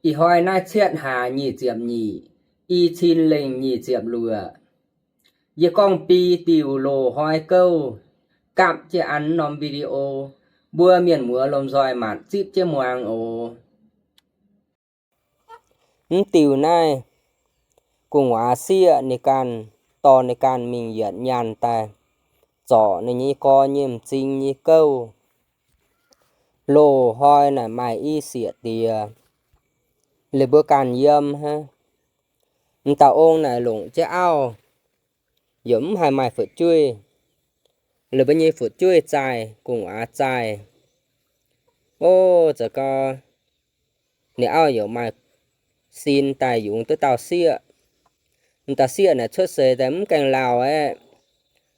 Ih hnoi naaiv cietv hlaax nyic ziepc nyic, i cin lengh nyic ziepc luoqc. Yie gorngv bi diuc loz-hnoi gouv, gapv jienv an norm video, mbuo mienh muoz lomh nzoih maanc zipv jienv muangx oc. Mv diuh naaiv, gu'nguaaz sieqv ninh ganh dorh ninh ganh mingh yietc nyaanh daaih zorc ninh nyei gorx nyei m'zing nyei gouv. Loz-hnoi naaic maaih i sieqv diex, liuz mbuo ganh yiem hnangv. M'dauh ong naaic longc jienv auv, yaac mv haih maaih fu'jueiv. Liuz mbuo nyei fu'jueiv zaih, gu'nguaaz zaih. O, za'gau ninh auv yaac maaih sin daaih yungz duqv dauh sieqv. M'dauh sieqv naaic cuotv seix daaih mv gaengh lauh aeqv,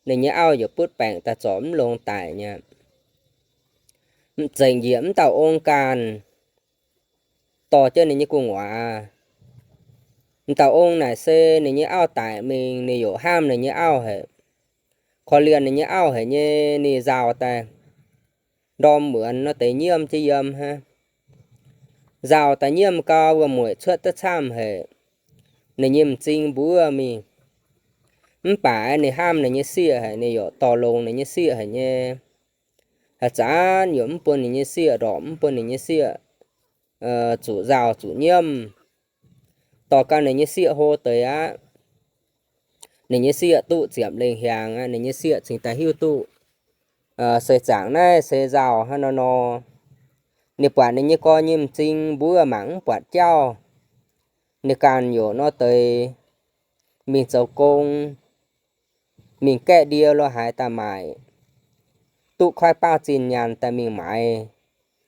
ninh nyei auv yaac butv baengc daaih zorc mv longx daic nyei. M'zengc njiec m'dauh ong ganh dorh jienv ninh nyei gu'nguaaz. M'dauh ong naaic se ninh nyei auv daic mingh, ninh yaac hnamv ninh nyei auv haic, korv-lienh ninh nyei auv haic nyei, ninh nzaaux daaih ndorm muonz nor deix nyiemv jienv yiem hnangv. Nzaaux daaih nyiemv gau, wuom-mueic cuotv duqv camv haic, ninh nyei m'zing mbuov mingh. Mv baac ninh hnamv ninh nyei sieqv haic, ninh yaac dorh longx ninh nyei sieqv haic nyei. Haaix zanc yaac mv bun ninh nyei sieqv ndorpc, mv bun ninh nyei sieqv zuqc nzaaux zuqc nyiemv. Dorh gau ninh nyei sieqv hlo deix aqv. Ninh nyei sieqv duqv ziepc lengh hiaangx aqv, ninh nyei sieqv cingx daaih hiuv duqv seix zaangc naaiv se nzaaux hnangv nor nor. Ninh buatc ninh nyei gorx nyei m'zing mbuov mangc mv buatc jauv. Ninh ganh yaac nor deix mingh zoux gong, mingh gaeqv ndie lo haaix daaih maaic, duqv koiv baav zinh nyaanh daaih mingh maaiz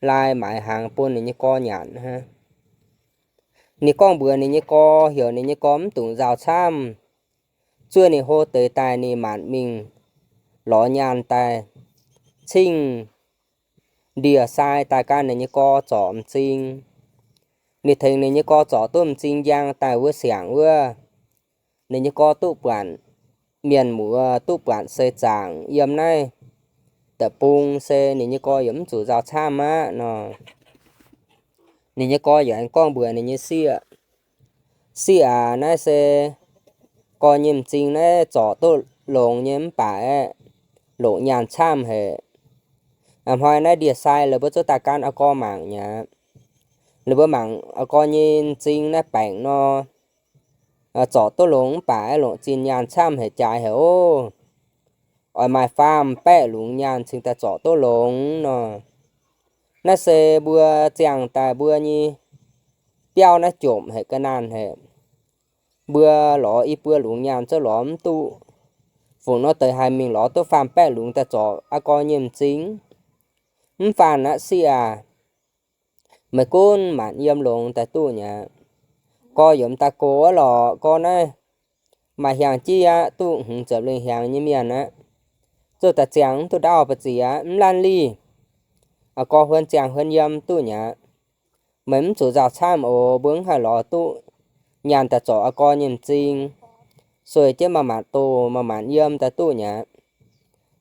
lai maaiz hnaangx bun ninh nyei gorx nyanc hnangv. Ninh gorngv mbuox ninh nyei gorx, heuc ninh nyei gorx mv dungx nzaaux camv. Zuov ninh hlo deix daaih ninh maanc mingh lorz nyaanh daaih cingv ndie-sai daaih gan ninh nyei gorx zorc m'zing. Ninh tengx ninh nyei gorx zorc duqv m'zing njang daaih wuov siangx wuov, ninh nyei gorx duqv buatc mienh muoz, duqv buatc seix zaangc yiem naaiv deic-bung se ninh nyei gorx yaac mv zuqc nzaaux camv aqv nor. Ninh nyei gorx yaac aengx gorngv mbuox ninh nyei sieqv, Sieqv aac, naaiv se gorx nyei m'zing naaiv zorc duqv longx nyei mv baac aeqv, longc nyaanh camv haic. A'hnoi naaiv ndie-sai la'buo zuqc daaih gan a'gorx mangc mi'aqv. La'buo mangc a'gorx nyei m'zing naaiv baengc nor, zorc duqv longx mv baac aeqv, longc zinh nyaanh camv haic jaaix haic oc. Oix maaih faam-baeqv lungz nyaanh cingx daaih zorc duqv longx nor. Naaiv se mbuo ziangh daaih mbuo nyei biauv naaiv jomc haic ga'naanh haic. Mbuo lorz i buo lungz nyaanh zouv lorz mv duqv. Fungc nor deix haih mingh lorz duqv faam-baeqv lungz daaih zorc a'gorx nyei m'zing? Mv faanh aqv sieqv aac. Meih gunv maanc yiem longx daaih duqv mi'aqv. Gorx yaac m'daaih gox aqv lorqc. Gorx naaiv maaih hiaangx jiv aqv, duqv hmz ziepc lengh hiaangx nyei mienh aqv. Zuov daaih ziangh mv duqv ndaauv ba'ziex aqv, mv laanh lih. A'gorx huon ziangh huon yiem duqv mi'aqv. Meih mv zuqc nzaaux camv oc. Mbuo mv haih lorz duqv nyaanh daaih zorc a'gorx nyei m'zing. Sueih jienv maaih maanc doh maaih maanc yiem daaih duqv mi'aqv.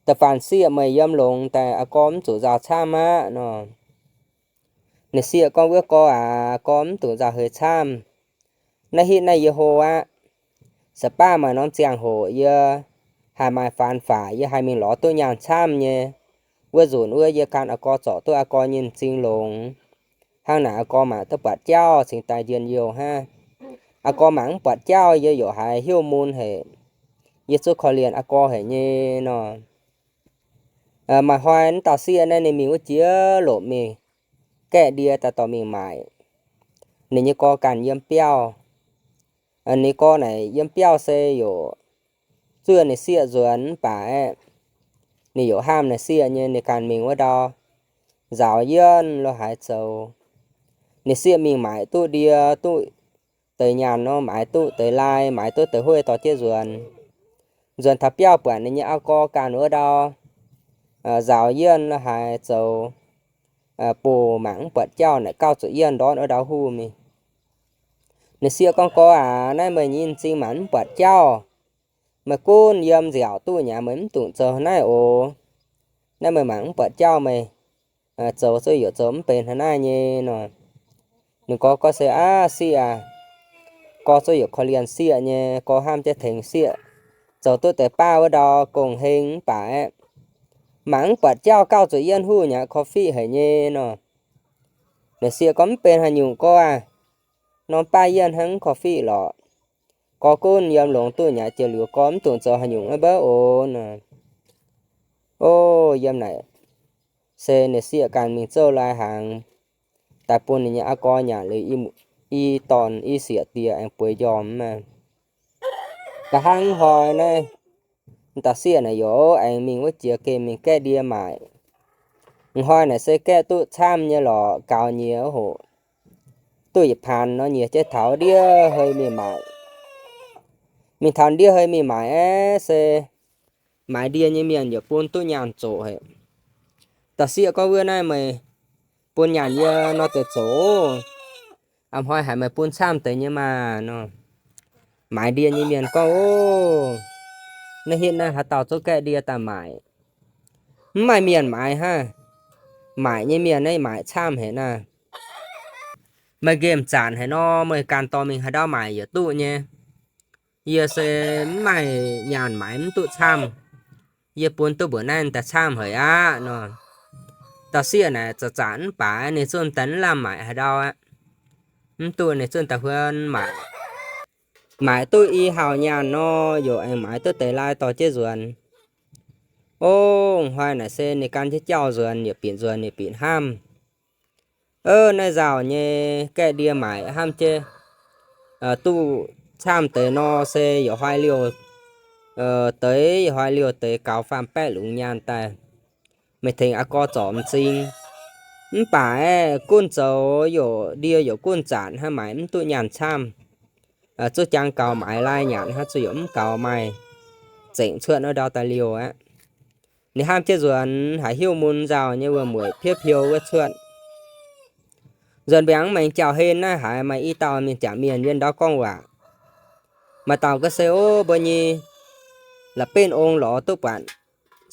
Da'faanh sieqv meih yiem longx daaih a'gorx mv zuqc nzaaux camv aqv nor. Ninh sieqv gorngv, Wuov gorx aac, gorx mv dungx nzaaux heix camv. Naaiv hitv naaiv yie hlo aqv. Saax baav maaih norm ziangh hoc yie haih maaih faanx faatc, yie haih mingh lorz duqv nyaanh camv nyei. Wuov nzunc wuov yie ganh a'gorx zorc duqv a'gorx nyei m'zing longx. Hnangv naaic a'gorx mangc duqv buatc jauv cingx daaih njien-youh hnangv. A'gorx mangc mv buatc jauv yie yaac haiz hnyouv mun haic. Yie zuqc korv-lienh a'gorx haic nyei nor. Maaih hnoi naaiv dauh sieqv naaiv ninh mingh wuov jiex lomc mingh gaeqv ndie daaih dorh mingh maaic. Ninh nyei gorx ganh yiem biauv. Ninh gorx naaic yiem biauv se yaac zuov ninh sieqv nzuonx mv baac aeqv, ninh yaac hnamv ninh sieqv nyei, ninh ganh mingh wuov ndau nzaaux yienh lo haaix zoux. Ninh sieqv mingh maaic duqv ndie, duqv deix nyaanh nor, maaic duqv deix lai, maaic duqv deix hueiv dorh jienv nzuonx. Nzuonx taux biauv buatc ninh nyei auv-gorx ganh wuov ndau nzaaux yienh lo haaix zoux, bun mangc mv buatc jauv naaic gauh zuqc yienh ndortv wuov ndau huv mingh. Ninh sieqv gorngv, Gorx aac, naaiv meih nyei m'zing mangc mv buatc jauv. Meih gunv yiem nziaauc duqv mi'aqv, meih mv dungx zoux naaiv oc. Naaiv meih mangc mv buatc jauv, meih zoux zuqc yaac zoux mv benx hnangv naaiv nyei nor. Ninh gorx gorngv se, Aav, sieqv aac, gorx zungv yaac korv-lienh sieqv nyei, gorx hnamv jienv tengx sieqv zoux duqv deix baav wuov ndau gong-heng mv baac aeqv, mangc mv buatc jauv gauh zuqc yienh huv nyei, korv-fiqv haic nyei nor. Ninh sieqv gorngv, Mv benx haaix nyungc gorx aac, norm baav yienh hnangv, korv-fiqv lorqc. Gorx gunv yiem longx duqv nyei, jiex liuz gorx mv dungx zoux haaix nyungc aqv mbouv oc nor. O, yiem naaic se ninh sieqv ganh mingh zouv lai-hnaangx daaih bun ninh nyei aa gorx nyanc liuz, i dorn i sieqv diex aengx bueix njormh maah. Nqa'haav hnoi naaiv, dauh sieqv naaic yaac aengx mingh wuov jiex gemh mingh gaeqv ndie maaic. Hnoi naaic se gaeqv duqv camv nyei lorqc, gaux nyiex hoc duqv yietc paanx nor, nyiex jienv taux ndiev hei mingh maaic. Mingh taux ndiev hei mingh maaic aeqv, se maaiz ndie nyei mienh yaac bun duqv nyaanh zoqc haic. Dauh sieqv gorngv, Wuov naaiv meih bun nyaanh yie nor deix zoqc, a'hnoi haiz meih bun camv deix nyei maah nor. Maaiz ndie nyei mienh gorngv, O, naaiv hitv naaiv haaix dauh zungv gaeqv ndie daaih maaic? Mv maaih mienh maaiz hnangv. Maaic nyei mienh naaiv maaic camv haic naaiv. Meih nqemh zanc haic nor, meih ganh dorh mingh haaix ndau maaic yaac duqv nyei. Yie se mv maaih nyaanh maaiz mv duqv camv. Yie bun duqv mbuoqc naaiv daaih camv haic aqv nor. Dauh sieqv naaic zanc-zanc mv baac ninh zungv daaih mv lamh maaic haaix ndau aqv. Mv duqv ninh zungv daaih huon maaic. Maaic duqv i hlauv nyaanh nor, yaac aengx maaiz duqv deix lai dorh jienv nzuonx. O, hnoi naaic se ninh gan jienv jauv nzuonx, yietc binc nzuonx yietc binc hnamv. O, naaiv nzauh nyei gaeqv ndie maaic hnamv jienv duqv camv deix nor, se yaac hnoi liouh deix, yaac hnoi liouh deix gaux faam-baeqv lungz nyaanh daaih, meih tengx aa gorx zorc m'zing. Mv baac aeqv, gunv zoux yaac ndie yaac gunv zanc hnangv, maaiz mv duqv nyaanh camv. Zuqc jangx gaux maaiz lai nyanc hnangv, zuqc yaac mv gaux maaih zengc cuotv wuov ndau daaih liouh aqv. Ninh hnamv jienv nzuonx, haiz hiuv mun nzauh nyei wuom-mueic piouv piou wuov cuotv. Nzuonx mbiaangx maengx jauv-hlen naaiv haiz maaih i dauh mienh jangc mienh yiem ndau gorngv waac. Maaih dauh ga'sie, O, mbuo nyei la'benv ong lorz duqv buatc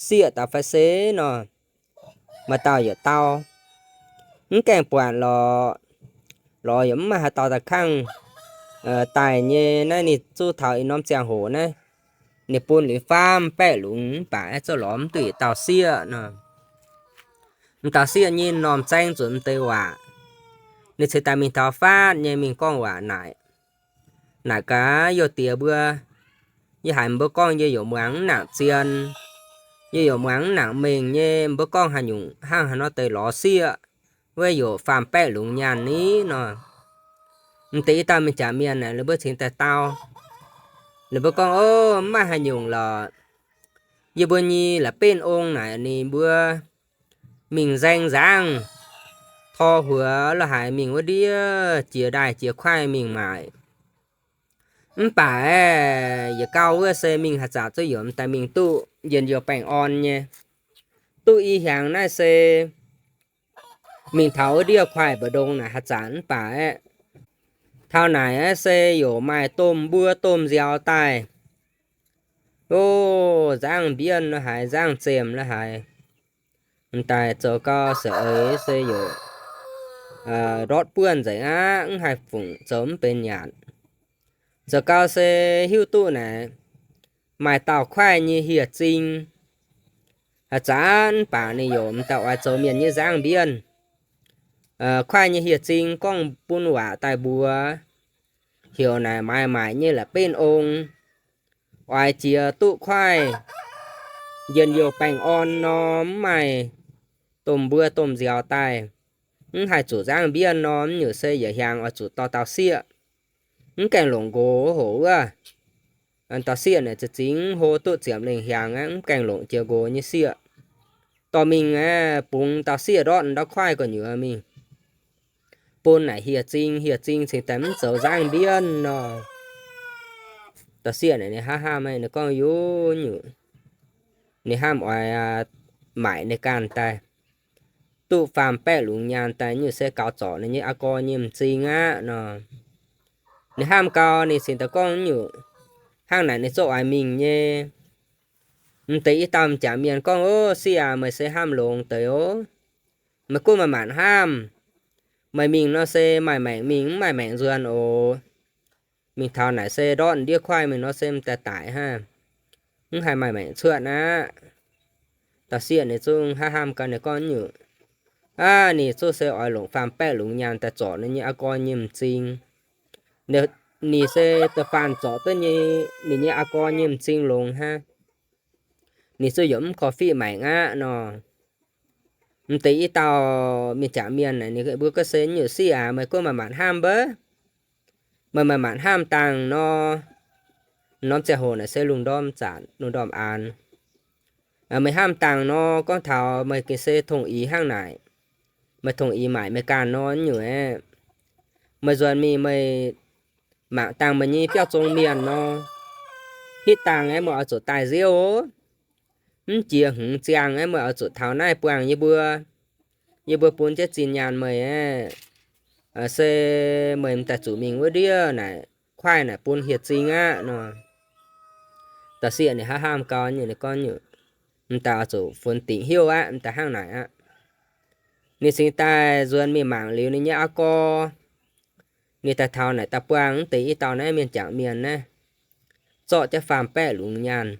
sieqv daaih fai se nor. Maaih dauh yietc dauh, Mv gaengh buatc lorqc. Lorz yaac mv maaih haaix dauh daaih kangv daaih nyei. Naaiv ninh zuqc taux i norm ziangh hoc naaiv, ninh bun liuz faam-baeqv lungz mv baac aeqv, zungv lorz mv duqv yietc dauh sieqv nor. M'dauh sieqv nyei m'normh zaeng zuqc m'deix waac. Ninh ceix daaih mingh taux faatv nyei mingh gorngv waac naaic, naaic gaax youh diex mbuo, Yie haiz mbuo gorngv yie yaac muangx mv nangc zien, yie yaac muangx mv nangc mengh nyei. Mbuo gorngv haaix nyungc hnangv haaix nor deix lorz sieqv, wuov yaac faam-baeqv lungz nyaanh ni nor. M'deix i dauh mienh jaax mienh naaic, ninh mbuo cingx daaih dau. Ninh mbuo gorngv, O, mv maaih haaix nyungc lorqc. Yie mbuo nyei la'benv ong naaic ninh mbuo mingh nzaeng nzangv, tor huox lo haaix mingh wuov ndiev jiex ndaaih jiex kuaaiv mingh maaic. Mv baac aeqv, yietc gau wuov se mingh haaix zanc zungv yaac m'daaih mingh duqv njien-youh baengh orn nyei. Duqv i hiaangx naaiv se mingh taux wuov ndiev kuaaiv mbu'ndongx naaic haaix zanc mv baac aeqv, taux naaic aeqv se yaac maaih domh mbuo domh nziaaux daaih. O, nzangv mbienh lo haaix, nzangv zemh lo haaix, m'daaih zoux gau se eix se yaac ndortv buonv nzengc aqv, mv haih fungc zoux mv benx nyanc. Zoux gau se hiuv duqv naaic maaih dauh kuaaiv nyei hieh zing. Haaix zanc mv baac ninh yaac m'daaih oix zoux mienh nyei nzangv mbienh. Kuaaiv nyei hieh zing gorngv bun waac daaih mbuox, heuc naaic maaiz maaic nyei la'benv ong, oix jiex duqv kuaaiv njien-youh baengh orn nor, mv maaih domh mbuo domh nziaaux daaih, mv haih zuqc nzangv mbienh nor, mv nyungc se yietc hiaangx oix zuqc dorh dauh sieqv. Mv gaengh longc nqox hoc wuov. Dauh sieqv naaic za'gengh hlo duqv ziepc lengh hiaangx aqv, mv gaengh longc jiex nqox nyei sieqv. Dorh mingh aeqv, bungx dauh sieqv ndortv ndau kuaaiv gu'nyuoz mingh, bun naaic hieh zing, hieh zing cingx daaih mv zoux nzangv mbienh nor. Dauh sieqv naaic ninh hnamv hnamv, ninh gorngv, Yungv nyungc ninh hnamv oix maaic ninh ganh daaih, duqv faam-baeqv lungz nyaanh daaih, nyungc se gaux zorc ninh nyei aa gorx nyei m'zing aqv nor. Ninh hnamv gau, ninh cingx daaih gorngv, Nyungc hnangv naaic ninh zungv oix mingh nyei. M'deix i dauh m'jangc mienh gorngv, O, sieqv aac, meih se hnamv longx deix oc. Meih gunv maaih manc hnamv, Meih mingh nor se maaih maengc mingh, mv maaih maengc nzuonx oc. Mingh taux naaic se ndortv ndiev kuaaiv mingh nor se m'daaih daic hnangv, mv haih maaih maengc cuotv aqv. Dauh sieqv ninh zungv hnamv hnamv gau, ninh gorngv nyungc, aav, ninh zungv se oix longc faam-baeqv lungz nyaanh daaih zorc ninh nyei aqv gorx nyei m'zing. Ninh se da'faanh zorc duqv nyei, ninh nyei aqv gorx nyei m'zing longx hnangv, ninh zungv yaac mv korv-fiqv maengc aqv nor. M'deix i dauh mienh jangc mienh naaic, ninh mbuo gorngv se nyungc sieqv aac, meih gunv maaih maanc hnamv mbaac. Meih maaih maanc hnamv dangh nor, norm ziangh hoc naaic se lungh ndorm zanc, lungh ndorm aanx. Meih hnamv dangh nor, gorngv taux meih gengh se tongh ix hnangv naaic, meih tongh ix maaic meih ganh nor nyungc aeqv, meih nzuonx mingh meih mangc dangh meih nyei biauv zong mienh nor, hitv dangh aeqv, meih oix zuqc daaih nziouv oc. Mv jiex hmz ziangh aeqv, meih oix zuqc taux naaiv buangh yie mbuo. Yie mbuo bun jienv zinh nyaanh meih aeqv, se meih m'daaih zuqc mingh wuov ndiev naaic, kuaaiv naaic bun hieh zing aqv nor. Dauh sieqv ninh hnamv hnamv gau, ninh gorngv nyungc, m'daaih oix zuqc funx dingc hnyouv aqv, m'daaih hnangv naaic aqv. Ninh cingx daaih nzuonx mingh mangc liuz ninh nyei aqv gorx. Ninh daaih taux naaic daaih buangh mv deix i dauh naaiv mienh jangc mienh naaiv, zorqv jienv faam-baeqv lungz nyaanh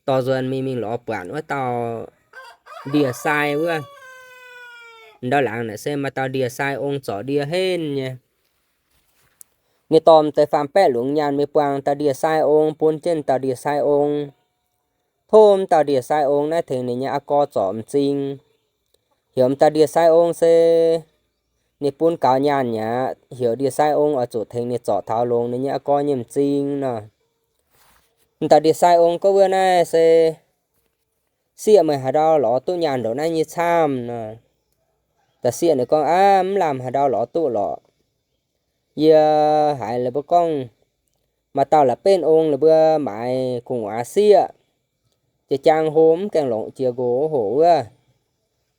dorh nzuonx mingh, mingh lorz buatc wuov dauh ndie-sai wuov. Ndau laangz naaic se maaih dauh ndie-sai ong zorc ndie henv nyei. Ninh dorh m'deix faam-baeqv lungz nyaanh mingh buangh dauh ndie-sai ong, bun jienv dauh ndie-sai ong. Tov m'dauh ndie-sai ong naaiv tengx ninh nyei aqv gorx zorc m'zing. Heuc m'dauh ndie-sai ong se ninh bun gaux nyaanh mi'aqv, heuc ndie-sai ong oix zuqc tengx ninh zorc taux longx ninh nyei aqv gorx nyei m'zing nor. M'dauh ndie-sai ong gorngv, wuov naaiv se sieqv, meih haaix ndau lorz duqv nyaanh ndongc naaiv nyei camv nor? Dauh sieqv ninh gorngv, aav, mv lamh haaix ndau lorz duqv lorqc. Yie haiz la'buo gorngv, maaih dauh la'benv ong la'buo maaiz gu'nguaaz sieqv, jiex jaang hlo mv gaengh longc jiex nqox hoc wuov,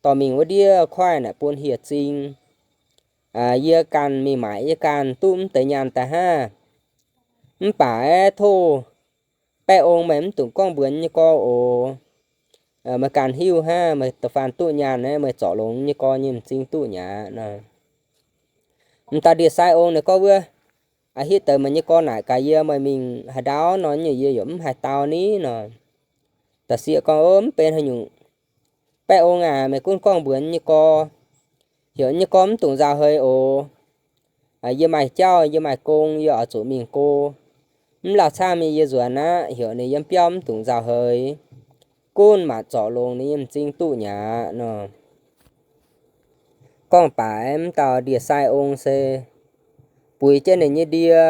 dorh mingh wuov ndiev kuaaiv naaic bun hieh zing. Yie ganh mingh maaic yie ganh duqv mv deix nyaanh daaih hnangv. Mv baac aeqv, tov baeqv ong meih mv dungx gorngv mbuox nyei gorx oc. Meih ganh hiuv hnangv, meih da'faanh duqv nyaanh aeqv, meih zorc longx nyei gorx nyei m'zing duqv mi'aqv nor. M'dauh ndie-sai ong ninh gorngv, wuov, a'hitv deix meih nyei gorx naaic gaax yie, meih mingh haaix ndau nor, nyungc yie yaac mv haaix dau ni nor. Dauh sieqv gorngv, o, mv benx haaix nyungc. Baeqv ong aac, meih gunv gorngv mbuox nyei gorx, heuc nyei gorx mv dungx nzauh heix oc. Yie maaih jauv, yie maaih gong, yie oix zuqc mingh go. Mv lauh camv nyei yie nzuonx aqv. Heuc ninh yiem biauv mv dungx nzauh heix, gunv maanc zorc longx ninh nyei m'zing duqv mi'aqv nor. Gorngv baac mv dauh ndie-sai ong se buix jienv ninh nyei ndie,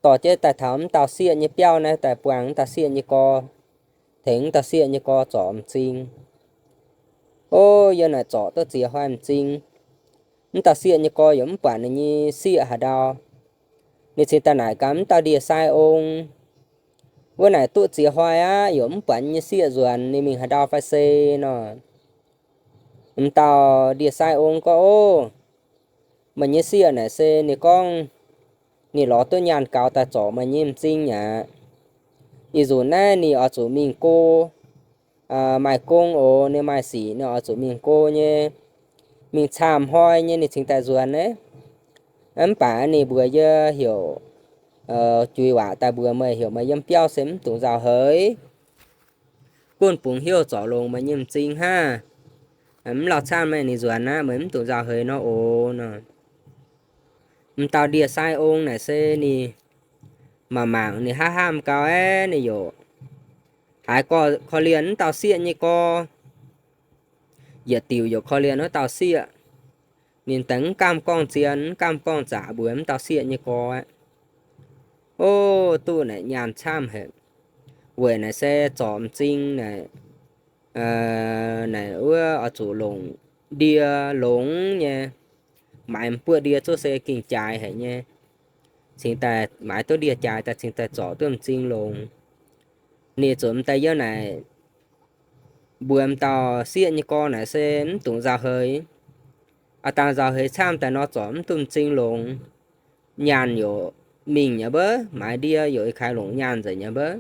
dorh jienv daaih taux mv dauh sieqv nyei biauv naaiv daaih buangh mv dauh sieqv nyei gorx, tengx mv dauh sieqv nyei gorx zorc m'zing. O, yie naaic zorc duqv ziex hnoi m'zing. Mv dauh sieqv nyei gorx yaac mv buatc ninh nyei sieqv haaix ndau. Ninh cingx daaih naaic gaax mv dauh ndie-sai ong, wuov naaic duqv ziex hnoi aqv, yaac mv buatc nyei sieqv nzuonx, ninh mingh haaix ndau fai se nor. M'dauh ndie-sai ong gorngv, o, meih nyei sieqv naaic se ninh gorngv ninh lorz duqv nyaanh gaux daaih zorc meih nyei m'zing mi'aqv. Ih nzunc naaiv ninh oix zuqc mingh go, maaih gong oc, ninh maaih sic, ninh oix zuqc mingh go nyei. Mingh camv hnoi nyei ninh cingx daaih nzuonx naaiv. Mv baac ninh mbuox yie heuc juix waac daaih mbuox meih, heuc meih yiem biauv se mv dungx nzauh heix, gunv bungx hnyouv zorc longx meih nyei m'zing hnangv. Mv lauh camv meih ninh nzuonx aqv, meih mv dungx nzauh heix nor oc nor. M'dauh ndie-sai ong naaic se ninh mangc mangc ninh hnamv hnamv gau aeqv, ninh yaac haiz korv-lienh mv dauh sieqv nyei gorx, yietc diuc yaac korv-lienh wuov dauh sieqv. Ninh daaih mv gamh gorngv zien, mv gamh gorngv zaqc mbuox mv dauh sieqv nyei gorx aqv. O, duqv naaic nyaanh camv haic. Weic naaic se zorc m'zing naaic, naaic wuov oix zuqc longc ndie longx nyei. Maaiz m'buoqv ndie zuqc se gengh jaaix haic nyei. Cingx daaih maaiz duqv ndie jaaix daaih cingx daaih zorc duqv m'zing longx. Ninh zuqc m'daaih yiem naaic mbuox m'dauh sieqv nyei gorx naaic se mv dungx nzauh heix. Aav dangh nzauh heix camv daaih nor zorc mv duqv m'zing longx. Nyaanh yaac mingh nyei mbaac, maaiz ndie yaac ih kaaix longc nyaanh nzengc nyei mbaac.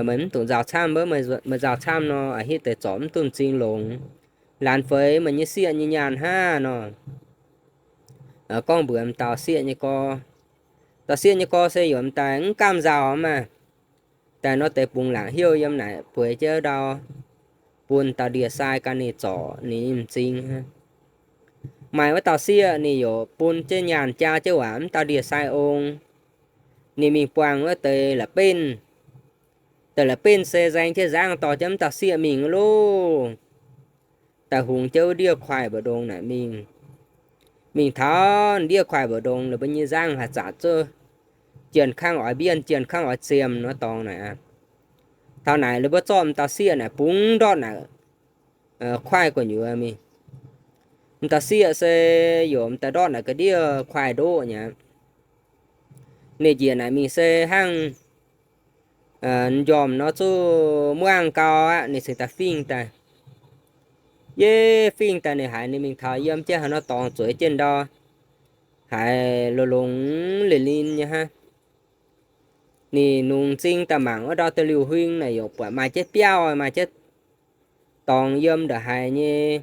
Meih mv dungx nzauh camv mbaac, meih nzauh camv nor a'hitv deix zorc mv duqv m'zing longx. Laanh feix meih nyei sieqv nyei nyaanh hnangv nor. Gorngv mbuox m'dauh sieqv nyei gorx. Dauh sieqv nyei gorx se yaac m'daaih mv gamh nzauh maah. Daaih nor deix bungx laangc heuc yiem naaic bueix jienv ndau, bun dauh ndie-sai gan ninh zorc ninh m'zing. Maaih wuov dauh sieqv ninh yaac bun jienv nyaanh jaa jienv waac mv dauh ndie-sai ong. Ninh mingh buangh wuov deix la'benv. Deix la'benv se nzaeng jienv nzangv dorh jienv mv dauh sieqv mingh loh. Daaih hungx jienv wuov ndiev kuaaiv mbu'ndongx naaic mingh. Mingh taux ndiev kuaaiv mbu'ndongx, ninh mbuo nyei nzangv haaix zanc zuqc jienh kangv oix mbienv, jienh kangv oix ziemx nor dorngx naaic aqv. Taux naaic ninh mbuo zorqv m'dauh sieqv naaic bungx ndortv naaic kuaaiv gu'nyuoz mingh. M'dauh sieqv se yaac m'daaih ndortv naaic ga'ndiev kuaaiv ndoqv nyei aqv. Ninh njiec naaic mingh se hnangv m'njormh nor zuqc muangh gau aqv, ninh cingx daaih fingx daaih. Yie fingx daaih ninh haiz ninh mingh taux yiem jienv haaix nor dorngx zueiz jienv ndau, haiz longx-longx lin-lin nyei hnangv. Ninh nungx m'zing daaih mangc wuov ndau da'liuh huing naaic yaac buatc maaih jienv biauv, maaih jienv dorngx yiem ndongc haaix nyei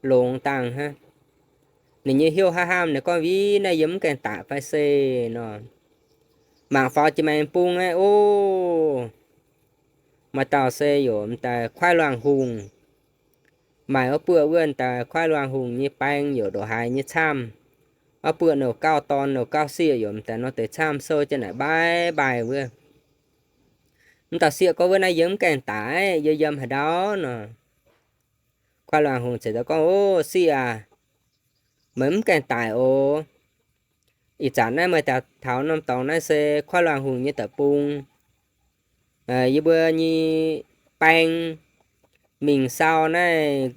longx dangh hnangv. Ninh nyei hnyouv hnamv hnamv, ninh gorngv, Vinh, naaiv yie mv gaengh daic fai se nor. Mangc faaux jiex maengx bung aqv oc. Maaih dauh se yaac m'daaih kuaaiv luangh hungh. Maaih wuov buoqv wuov m'daaih kuaaiv luangh hungh nyei baeng yaac ndongc haaix nyei camv. Wuov buoqv nouh gauh dorn nouh gauh sieqv yaac m'daaih nor deix camv, sou jienv naaic mbaiv mbaaih wuov. M'dauh sieqv gorngv, Wuov naaiv yie mv gaengh daic, yie yiem haaix ndau nor. Kuaaiv luangh hungh ceix daaih gorngv, Ov, sieqv aac, meih mv gaengh daic oc. Ih zanc naaiv meih daaih taux norm dorngx naaiv se kuaaiv luangh hungh nyei deic-bung. Yie mbuo nyei baeng mingh sau naaiv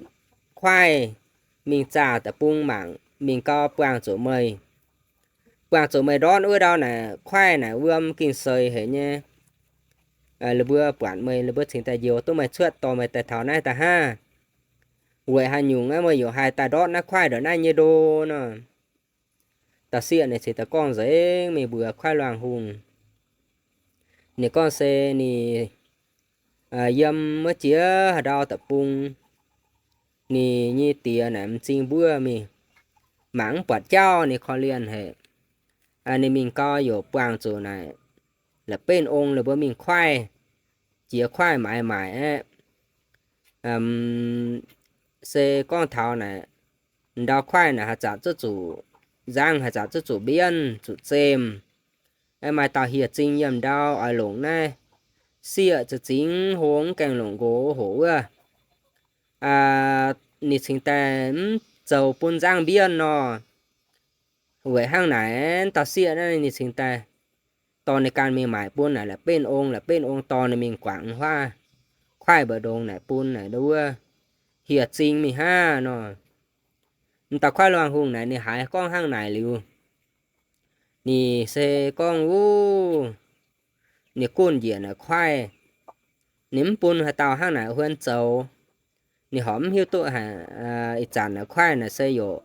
kuaaiv, mingh zaah deic-bung mangc, mingh gau buangh zuqc meih. Buangh zuqc meih ndortv wuov ndau naaic kuaaiv naaic wuom ging-seix haic nyei. Ninh mbuo buatc meih, ninh mbuo cingx daaih njoux duqv meih cuotv dorh meih daaih taux naaiv da'hnangv. Weic haaix nyungc aeqv, meih yaac haih daaih ndortv naaiv kuaaiv ndongc naaiv nyei ndo nor. Dauh sieqv ninh cingx daaih gorngv nzengc mingh mbuox kuaaiv luangh hungh. Ninh gorngv se ninh yiem wuov jiex haaix ndau deic-bung, ninh nyei diex naaic m'zing mbuov mingh, mangc mv buatc jauv ninh korv-lienh haic. Ninh mingh gau yaac buangh zuqc naaic la'benv ong ninh mbuo mingh kuaaiv, jiex kuaaiv maaiz maaic aeqv, se gorngv taux naaic, ndau kuaaiv naaic haaix zanc zuqc zuqc nzangv, haaix zanc zuqc zuqc mbienv, zuqc zemh. Maaih dauh hieh zing yiem ndau oix longc naaiv sieqv za'zingx hlo mv gaengh longc nqox hoc wuov. Ninh cingx daaih mv zoux bun nzangv mbienv nor. Weic hnangv naaic, dauh sieqv naaiv ninh cingx daaih dorh ninh ganh mingh maaic bun naaic la'benv ong, la'benv ong dorh ninh mingh guangc huaav kuaaiv mbu'ndongx naaic bun naaic wuov hieh zing mingh hnangv nor. M'dauh kuaaiv luangh hungh naaic ninh haiz gorngv hnangv naaic liuz, ninh se gorngv wuov, ninh gunv njiec naaic kuaaiv, ninh mv bun haaix dauh hnangv naaic huon zoux. Ninh horpc mv hiuv duqv haic, ih zanc naaic kuaaiv naaic se yaac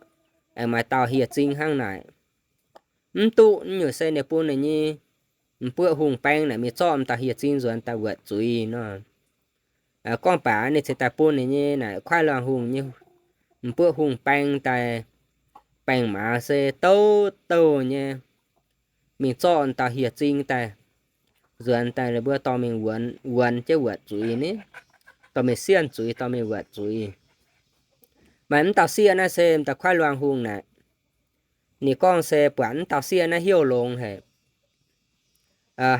aengx maaih dauh hieh zing hnangv naaic. Mv duqv, nyungc se ninh bun ninh nyei m'buoqv hungh baeng naaic mingh zorqv m'dauh hieh zing nzuonx daaih wuotc zuiz nor. Gorngv baac ninh cingx daaih bun ninh nyei naaic kuaaiv luangh hungh nyei m'buoqv hungh baeng daaih, baeng maaz se douc douc nyei, mingh zorqv m'dauh hieh zing daaih, nzuonx daaih ninh mbuo dorh mingh wuonx, wuonx jienv wuotc zuiz ni, dorh mingh sienh zuiz, dorh mingh wuotc zuiz. Maaih m'dauh sieqv naaiv se m'dauh kuaaiv luangh hungh naaic, ninh gorngv se buatc m'dauh sieqv naaiv hnyouv longx haic,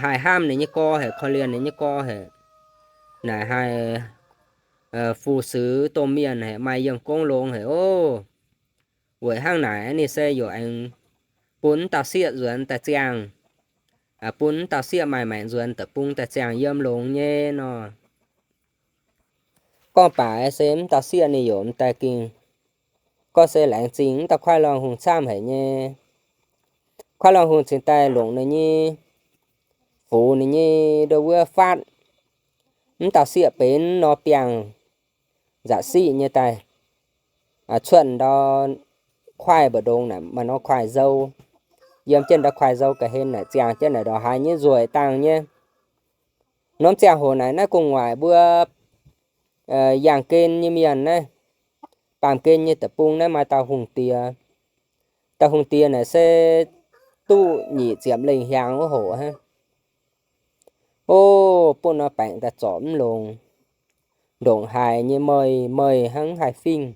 haih hnamv ninh nyei gorx haic, korv-lienh ninh nyei gorx haic, naaic haih fu-sux domh mienh haic, maaih yiem gong longx haic oc. Weic hnangv naaic ninh se yaac aengx bun m'dauh sieqv nzuonx daaih ziangh, bun m'dauh sieqv maaih maengc nzuonx deic-bung daaih ziangh yiem longx nyei nor. Gorngv baac se m'dauh sieqv ninh yaac m'daaih ging, gorngv se laengz zingh m'dauh kuaaiv luangh hungh camv haic nyei. Kuaaiv luangh hungh cingx daaih longc ninh nyei, fux ninh nyei ndo wuov fatv, m'dauh sieqv benx nor biangh nza'siqv nyei daaih, cuotv ndau kuaaiv mbu'ndongx naaic maaih norm kuaaiv nzou, yiem jienv ndau kuaaiv nzou ga'hlen naaic ziangh jienv naaic ndongc haaix nyei nzueic dangh nyei. Norm ziangh hoc naaic naaiv gu'nguaaic mbuo yangh gen nyei mienh naaiv, baamh gen nyei deic-bung naaiv maaih dauh hungh diex. Dauh hungh diex naaic se duqv nyic ziepc lengh hiaangx wuov hoc hnangv. O, bun nor baengc daaih zorc mv longx. Ndongc haaix nyei meih, meih hnangv haih fingx.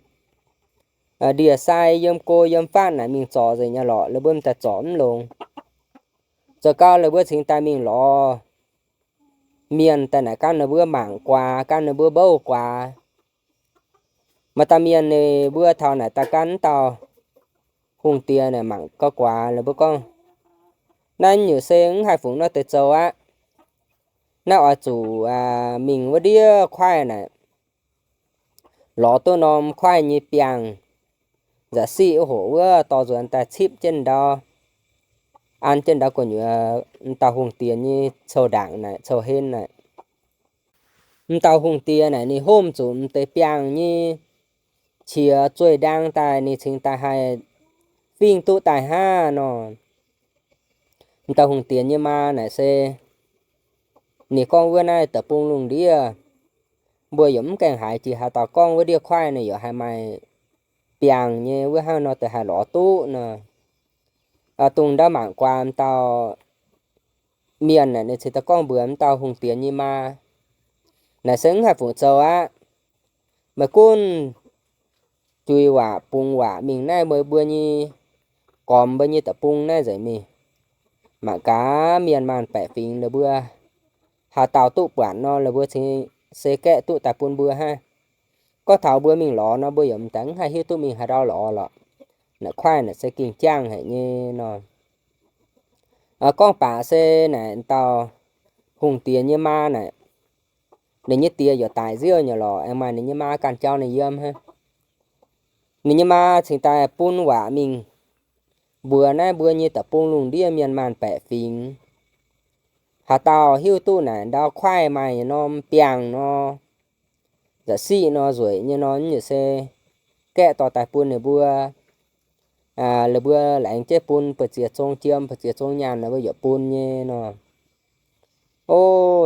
Ndie-sai yiem go yiem fatv naaic mingh zorc nzengc nyei lorqc, la'buo daaih zorc mv longx. Zoux gau la'buo cingx daaih mingh lorz mienh daaih naaic gan ninh mbuo mangc guaax, gan ninh mbuo mbouv guaax. Maaih dauh mienh ninh mbuo taux naaic daaih gan wuov dauh hungh diex naaic mangc gauh guaax, ninh mbuo gorngv, naaiv nyungc se mv haih fungc nor deix zoux aqv. Naaiv oix zuqc mingh wuov ndiev kuaaiv naaic, lorz duqv norm kuaaiv nyei biangh, nza'siqv wuov hoc wuov dorh nzuonx daaih cipv jienv ndau, an jienv ndau gu'nyuoz dauh hungh diex nyei cou-ndaangc naaic, cou-hlen naaic. M'dauh hungh diex naaic ninh homv zuqc m'deix biangh nyei qiex zueih ndaang daaih, ninh cingx daaih haih fingx duqv daaih hnangv nor. M'dauh hungh diex nyei maa naaic se ninh gorngv, wuov naaiv deic-bung lungh ndiev mbuo yaac mv gaengh haiz jiex haaix dauh gorngv wuov ndiev kuaaiv naaic yaac haih maaih biangh nyei wuov, hnangv nor deix haih lorz duqv nor. Dongh ndau mangc guaax m'dauh mienh naaic ninh cingx daaih gorngv mbuox m'dauh hungh diex nyei maa, naaic se mv haih fungc zoux aqv. Meih gunv jui waac bungx waac mingh naaiv mbuo, mbuo nyei, gormx mbuo nyei deic-bung naaiv nzengc mingh, mangc gaax mienh maanh baeqc fingx ninh mbuo haaix dauh duqv buatc nor, ninh mbuo cingx se gaeqv duqv daaih bun mbuo hnangv. Gorngv taux mbuo mingh lorz nor, mbuo yaac m'daaih mv haih hiuv duqv mingh haaix ndau lorz lorqc. Naaic kuaaiv naaic se ging jangh haic nyei nor. Gorngv baac se naaic dauh hungh diex nyei maa naaic, ninh nyei diex yaac daic nziouv nyei lorqc, aengx maaih ninh nyei maa ganh jauv ninh yiem hnangv. Ninh nyei maa cingx daaih bun waac mingh mbuox naaiv mbuo nyei deic-bung lungh ndiev mienh maanh baeqc fingx, haaix dauh hiuv duqv naaic ndau kuaaiv maaih norm biangh nor, nza'siqv nor, nzueic nyei nor, yaac se gaeqv dorh daaih bun ninh mbuo. Ninh mbuo laengz jienv bun buoz-ziex zong jiem, buoz-ziex zong nyaanh, ninh mbuo yaac bun nyei nor. O,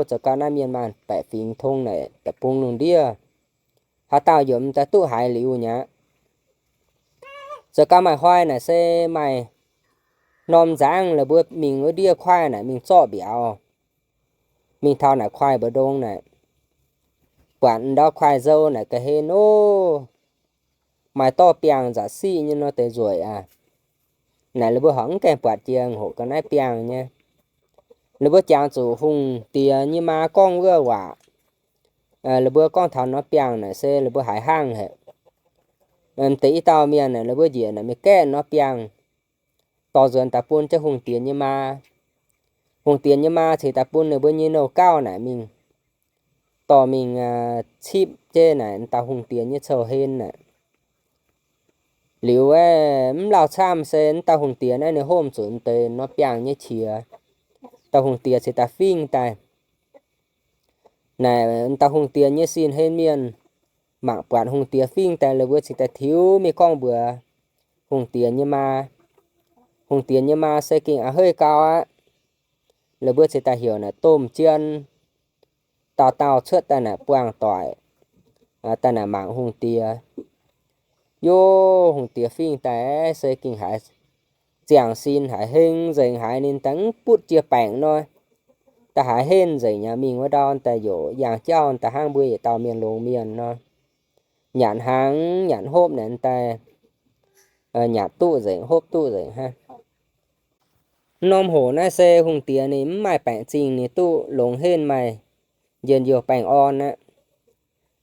zoux gau naaiv mienh maanh baeqc fingx tong naaic deic-bung lungh ndiev, haaix dauh yaac m'daaih duqv haiz liuz nyei aqv. Zoux gau maaih hnoi naaic se maaih norm nzangv la'buo mingh wuov ndiev kuaaiv naaic mingh zorqv mbiauz, mingh taux naaic kuaaiv mbu'ndongx naaic, buatc ndau kuaaiv nzou naaic ga'hlen ov, maaih dorh biangh nza'siqv nyei nor deix nzueic aqv. Naaic la'buo horpc mv gaengh buatc jiex hoqc ga'naaiv biangh nyei. La'buo jangx zuqc hungh diex nyei maa gorngv wuov waac, la'buo gorngv taux norm biangh naaic se la'buo haiz hnangv haic. M'deix i dauh mienh naaic la'buo njiec naaic mingh gaeqv norm biangh, dorh nzuonx daaih bun jienv hungh diex nyei maa. Hungh diex nyei maa cingx daaih bun ninh mbuo nyei nouh gauh naaic mingh, dorh mingh cipv jienv naaic dauh hungh diex nyei cou-hlen naaic. Liuz aeqv, mv lauh camv se m'dauh hungh diex naaiv ninh homv zuqc m'deix norm biangh nyei qiex. Dauh hungh diex cingx daaih fingx daaih. Naaic m'dauh hungh diex nyei sin-hlen mienh mangc buatc hungh diex fingx daaih, la'buo cingx daaih tiux mingh gorngv mbuox hungh diex nyei maa. Hungh diex nyei maa se gengh a'heiv gau aqv. La'buo cingx daaih heuc naaic domh jien dauh dauh cuotv daaih naaic buangh doic, daaih naaic mangc hungh diex. Yov, hungh diex fingx daaih se gengh haiz ziangh sin haiz heng nzengc, haiz ninh daaih mv butv jiex baengc nor, daaih haiz henv nzengc aqv. Mingh wuov ndau daaih yaac yangh jauv daaih hnangv mbuo yietc dauh mienh longx mienh nor, nyanc hnaangx nyanc hopv naaic daaih nyanc duqv nzengc, hopv duqv nzengc hnangv. Norm hoc naaiv se hungh diex ninh mv maaih baengc zingh ninh duqv longx henv maaih njien-youh baengh orn aqv.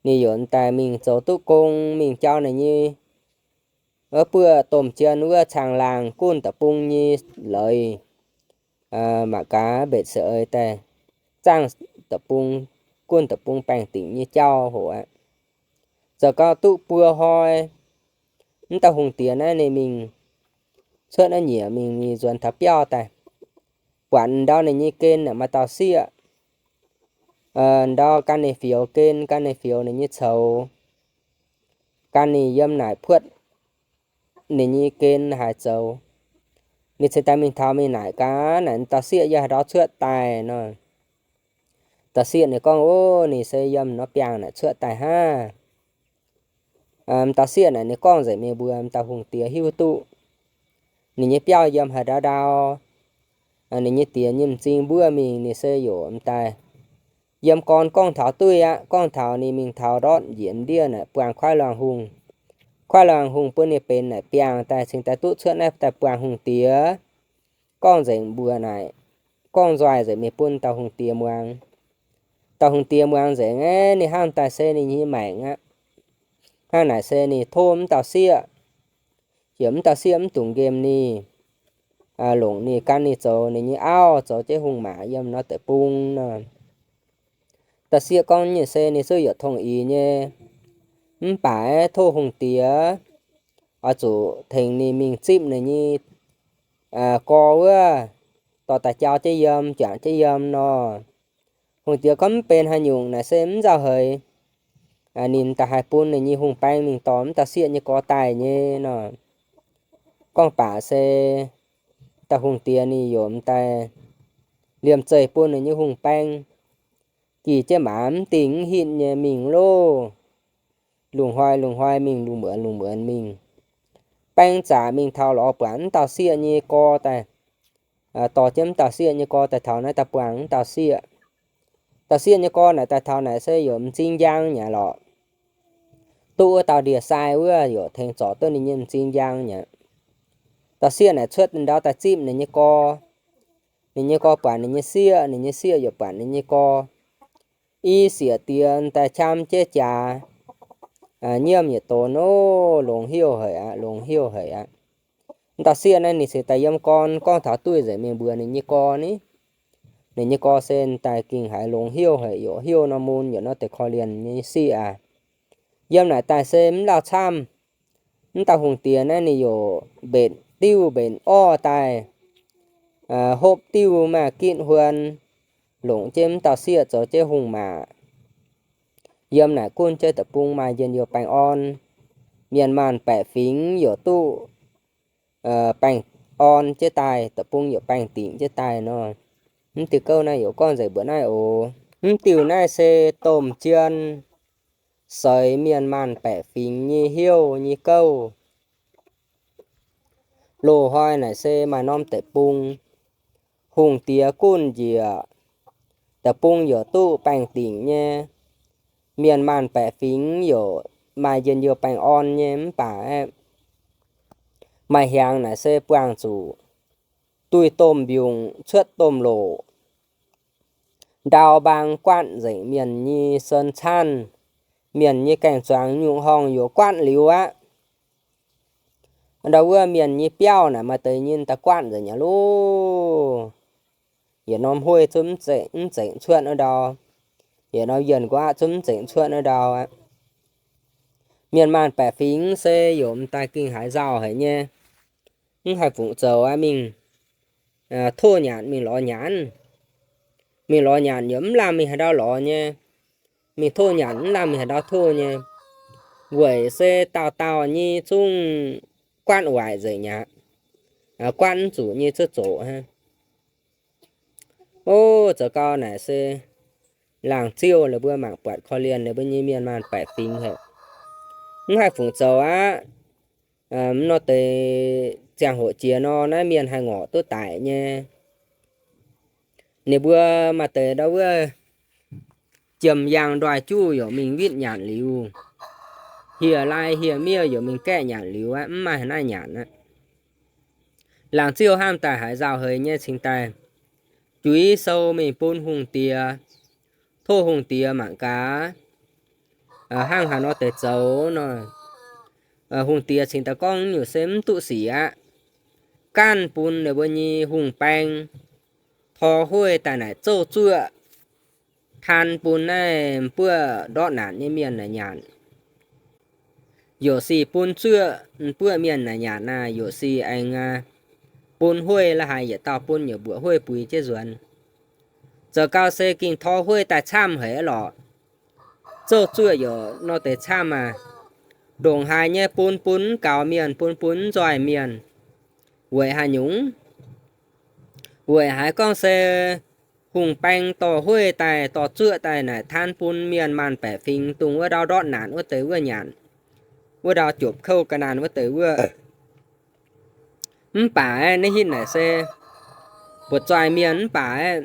Ninh yaac daaih mingh zoux duqv gong, mingh jauv ninh nyei wuov buoqv domh jien wuov caangh laangh gunv deic-bung nyei leiz, mangc gaax mbetc se ei daaih zaangv deic-bung, gunv deic-bung baengh dingc nyei jauv hoc aqv. Zoux gau duqv buo hnoi, m'dauh hungh diex naaiv ninh mingh cuotv naaiv nyiec mingh, ninh nzuonx taux biauv daaih, buatc ndau ninh nyei gen maaih dauh sieqv, ndau gan ninh fioux gen, gan ninh fioux ninh nyei coux, gan ninh yiem naaic puotv ninh nyei gen haaix zoux. Ninh cingx daaih mingh taux mingh naaic gaax naaic dauh sieqv yiem haaix ndau cuotv daaih nor. Dauh sieqv ninh gorngv, ov, ninh se yiem norm biangh naaic cuotv daaih hnangv. M'dauh sieqv naaic ninh gorngv nzengc mingh mbuox m'dauh hungh diex hiuv duqv. Ninh nyei biauv yiem haaix ndau ndau, ninh nyei diex nyei m'zing mbuov mingh ninh se yaac m'daaih yiem gorn gorngv taux duqv aqv. Gorngv taux ninh mingh taux ndortv njiec ndiev naaic buangh kuaaiv luangh hungh. Kuaaiv luangh hungh bun ninh benx naaic biangh daaih cingx daaih duqv cuotv naaiv daaih buangh hungh diex. Gorngv nzengc mbuox naaic, gorngv nzoih nzengc mingh bun dauh hungh diex muangx. Dauh hungh diex muangx nzengc aeqv, ninh hnangv daaih se ninh nyei maengc aqv. Hnangv naaic se ninh tov m'dauh sieqv, heuc m'dauh sieqv mv dungx nqemh ninh, longc ninh gan ninh zoux ninh nyei auv zoux jienv hungh maac yiem nor deic-bung nor. Dauh sieqv gorngv nyei se ninh zungv yaac tong-ix nyei. Mv baac aeqv, tov hungh diex oix zuqc tengx ninh mingh zipv ninh nyei gor wuov, dorh daaih jauv jienv yiem, juangc jienv yiem nor. Hungh diex gorngv mv benx haaix nyungc naaic se mv nzauh heix. Ninh daaih haih bun ninh nyei hungh baeng mingh dorh m'dauh sieqv nyei gor daaih nyei nor. Gorngv baac se dauh hungh diex ninh yaac m'daaih liemh zeih bun ninh nyei hungh baeng, gih jienv maaz mv dingh mv hitv nyei mingh loh. Lungh hnoi lungh hnoi mingh, lungh muonz lungh muonz mingh. Baeng zaqc mingh taux lorz buatc m'dauh sieqv nyei gor daaih, dorh jienv m'dauh sieqv nyei gor daaih taux naaiv daaih buangh m'dauh sieqv. Dauh sieqv nyei gor naaic daaih taux naaic se yaac m'zing njang nyei lorqc. Duqv wuov dauh ndie-sai wuov yaac tengx zorc duqv ninh nyei m'zing njang nyei. Dauh sieqv naaic cuotv ndau daaih zipv ninh nyei gor. Ninh nyei gor buatc ninh nyei sieqv, ninh nyei sieqv yaac buatc ninh nyei gor. I sieqv diex daaih qam jienv jaax, nyiemv yietc donx nor, longx heuc haic aqv, longx heuc haic aqv. M'dauh sieqv naaiv ninh cingx daaih yiem gorn gorngv taux duqv nzengc mingh mbuox ninh nyei gor ni. Ninh nyei gor se daaih gengh haiz longx heuc haic, yaac heuc nor mun yaac nor deix korv-lienh nyei sieqv aqv. Yiem naaic daaih se mv lauh camv. M'dauh hungh diex naaiv ninh yaac mbenc diuv mbenc orv daaih, hopv diuv maaih gitv huon, longc jienv m'dauh sieqv zoux jienv hungh maac. Yiem naaic gunv jienv deic-bung maaih njien-youh baengh orn. Mienh maanh baeqc fingx yaac duqv baengh orn jienv daaih, deic-bung yaac baengh dingc jienv daaih nor. Mv diuh gouv naaiv yaac gorngv nzengc mbuox naaiv oc. Mv diuh naaiv se domh jien seix mienh maanh baeqc fingx nyei heuv nyei gouv. Loz-hnoi naaic se maaih norm deic-bung, hungh diex gunv njiec, deic-bung yaac duqv baengh dingc nyei. Mienh maanh baeqc fingx yaac maaih njien-youh baengh orn nyei mv baac aeqv, maaih hiaangx naaic se buangh zuqc duih domh mbiungc cuotv domh loc. Ndau mbaang guaatv nzengc mienh nyei sen caanv, mienh nyei gaeng-zuangx nyungc horngh yaac guaatv liuz aqv. Ndau wuov mienh nyei biauv naaic maaih deix nyei daaih guaatv nzengc aqv loh. Yietc norm hueiv zungv mv zengc cuotv wuov ndau. Yietc norm yienh nquaqv zungv mv zengc cuotv wuov ndau aqv. Mienh maanh baeqc fingx se yaac m'daaih gengh haiz nzauh haic nyei. Mv haih fungc zoux aqv, mingh tov nyanc mingh lorz nyanc. Mingh lorz nyanc yaac mv lamh mingh haaix ndau lorz nyei. Mingh tov nyanc mv lamh mingh haaix ndau tov nyei. Weic se dauh dauh nyei zungv guaatv waaic nzengc aqv. Guaatv mv zuqc nyei cuotv zoqc aqv. Ov, zoux gau naaic se laangz ziouv ninh mbuo mangc buatc korv-lienh ninh mbuo nyei mienh maanh baeqc fingx haic. Mv haih fungc zoux aqv. Mv nor deix ziangh hoc jiex nor, naaiv mienh haih ngorc duqv daic nyei. Ninh mbuo maaih deix ndau wuov jiem yaangh ndoih juv yaac mingh witv nyanc liuz, hieh lai hieh miev yaac mingh gaeqv nyanc liuz aqv, mv maaih haaix naaiv nyanc aqv. Laangz ziouv hnamv daaih haiz nzauh heix nyei cingx daaih juix sou mingh bun hungh diex, tov hungh diex mangc gaax hnangv haaix nor deix zoux nor. Hungh diex cingx daaih gorngv nyungc se mv duqv sic aqv. Gaanv bun ninh mbuo nyei hungh baeng tor hueiv daaih naaic zouv zuoqv taan bun naaiv m'buoqv ndortv naanc nyei mienh naaic nyanc. Yaac sic bun zuoqv m'buoqv mienh naaic nyanc naaic, yaac sic aengx bun hueiv la'haaix yietc dauh bun yaac mbuoqc hueiv buix jienv nzuonx. Zoux gau se ging tor hueiv daaih camv haic lorqc. Zouv zuoqv yaac nor deix camv aac, ndongc haaix nyei bun bun mv gaux mienh, bun bun mv nzoih mienh. Weic haaix nyungc? Weic haaix gorngv se hungh baeng dorh hueiv daaih dorh zuoqv daaih naaic taan bun mienh maanh baeqc fingx dongh wuov ndau ndortv naanc wuov deix wuov nyanc. wuov ndau jomc kouv ga'naanh wuov deix wuov. Mv baac naaiv hitv naaic se buoz-zoih mienh mv baac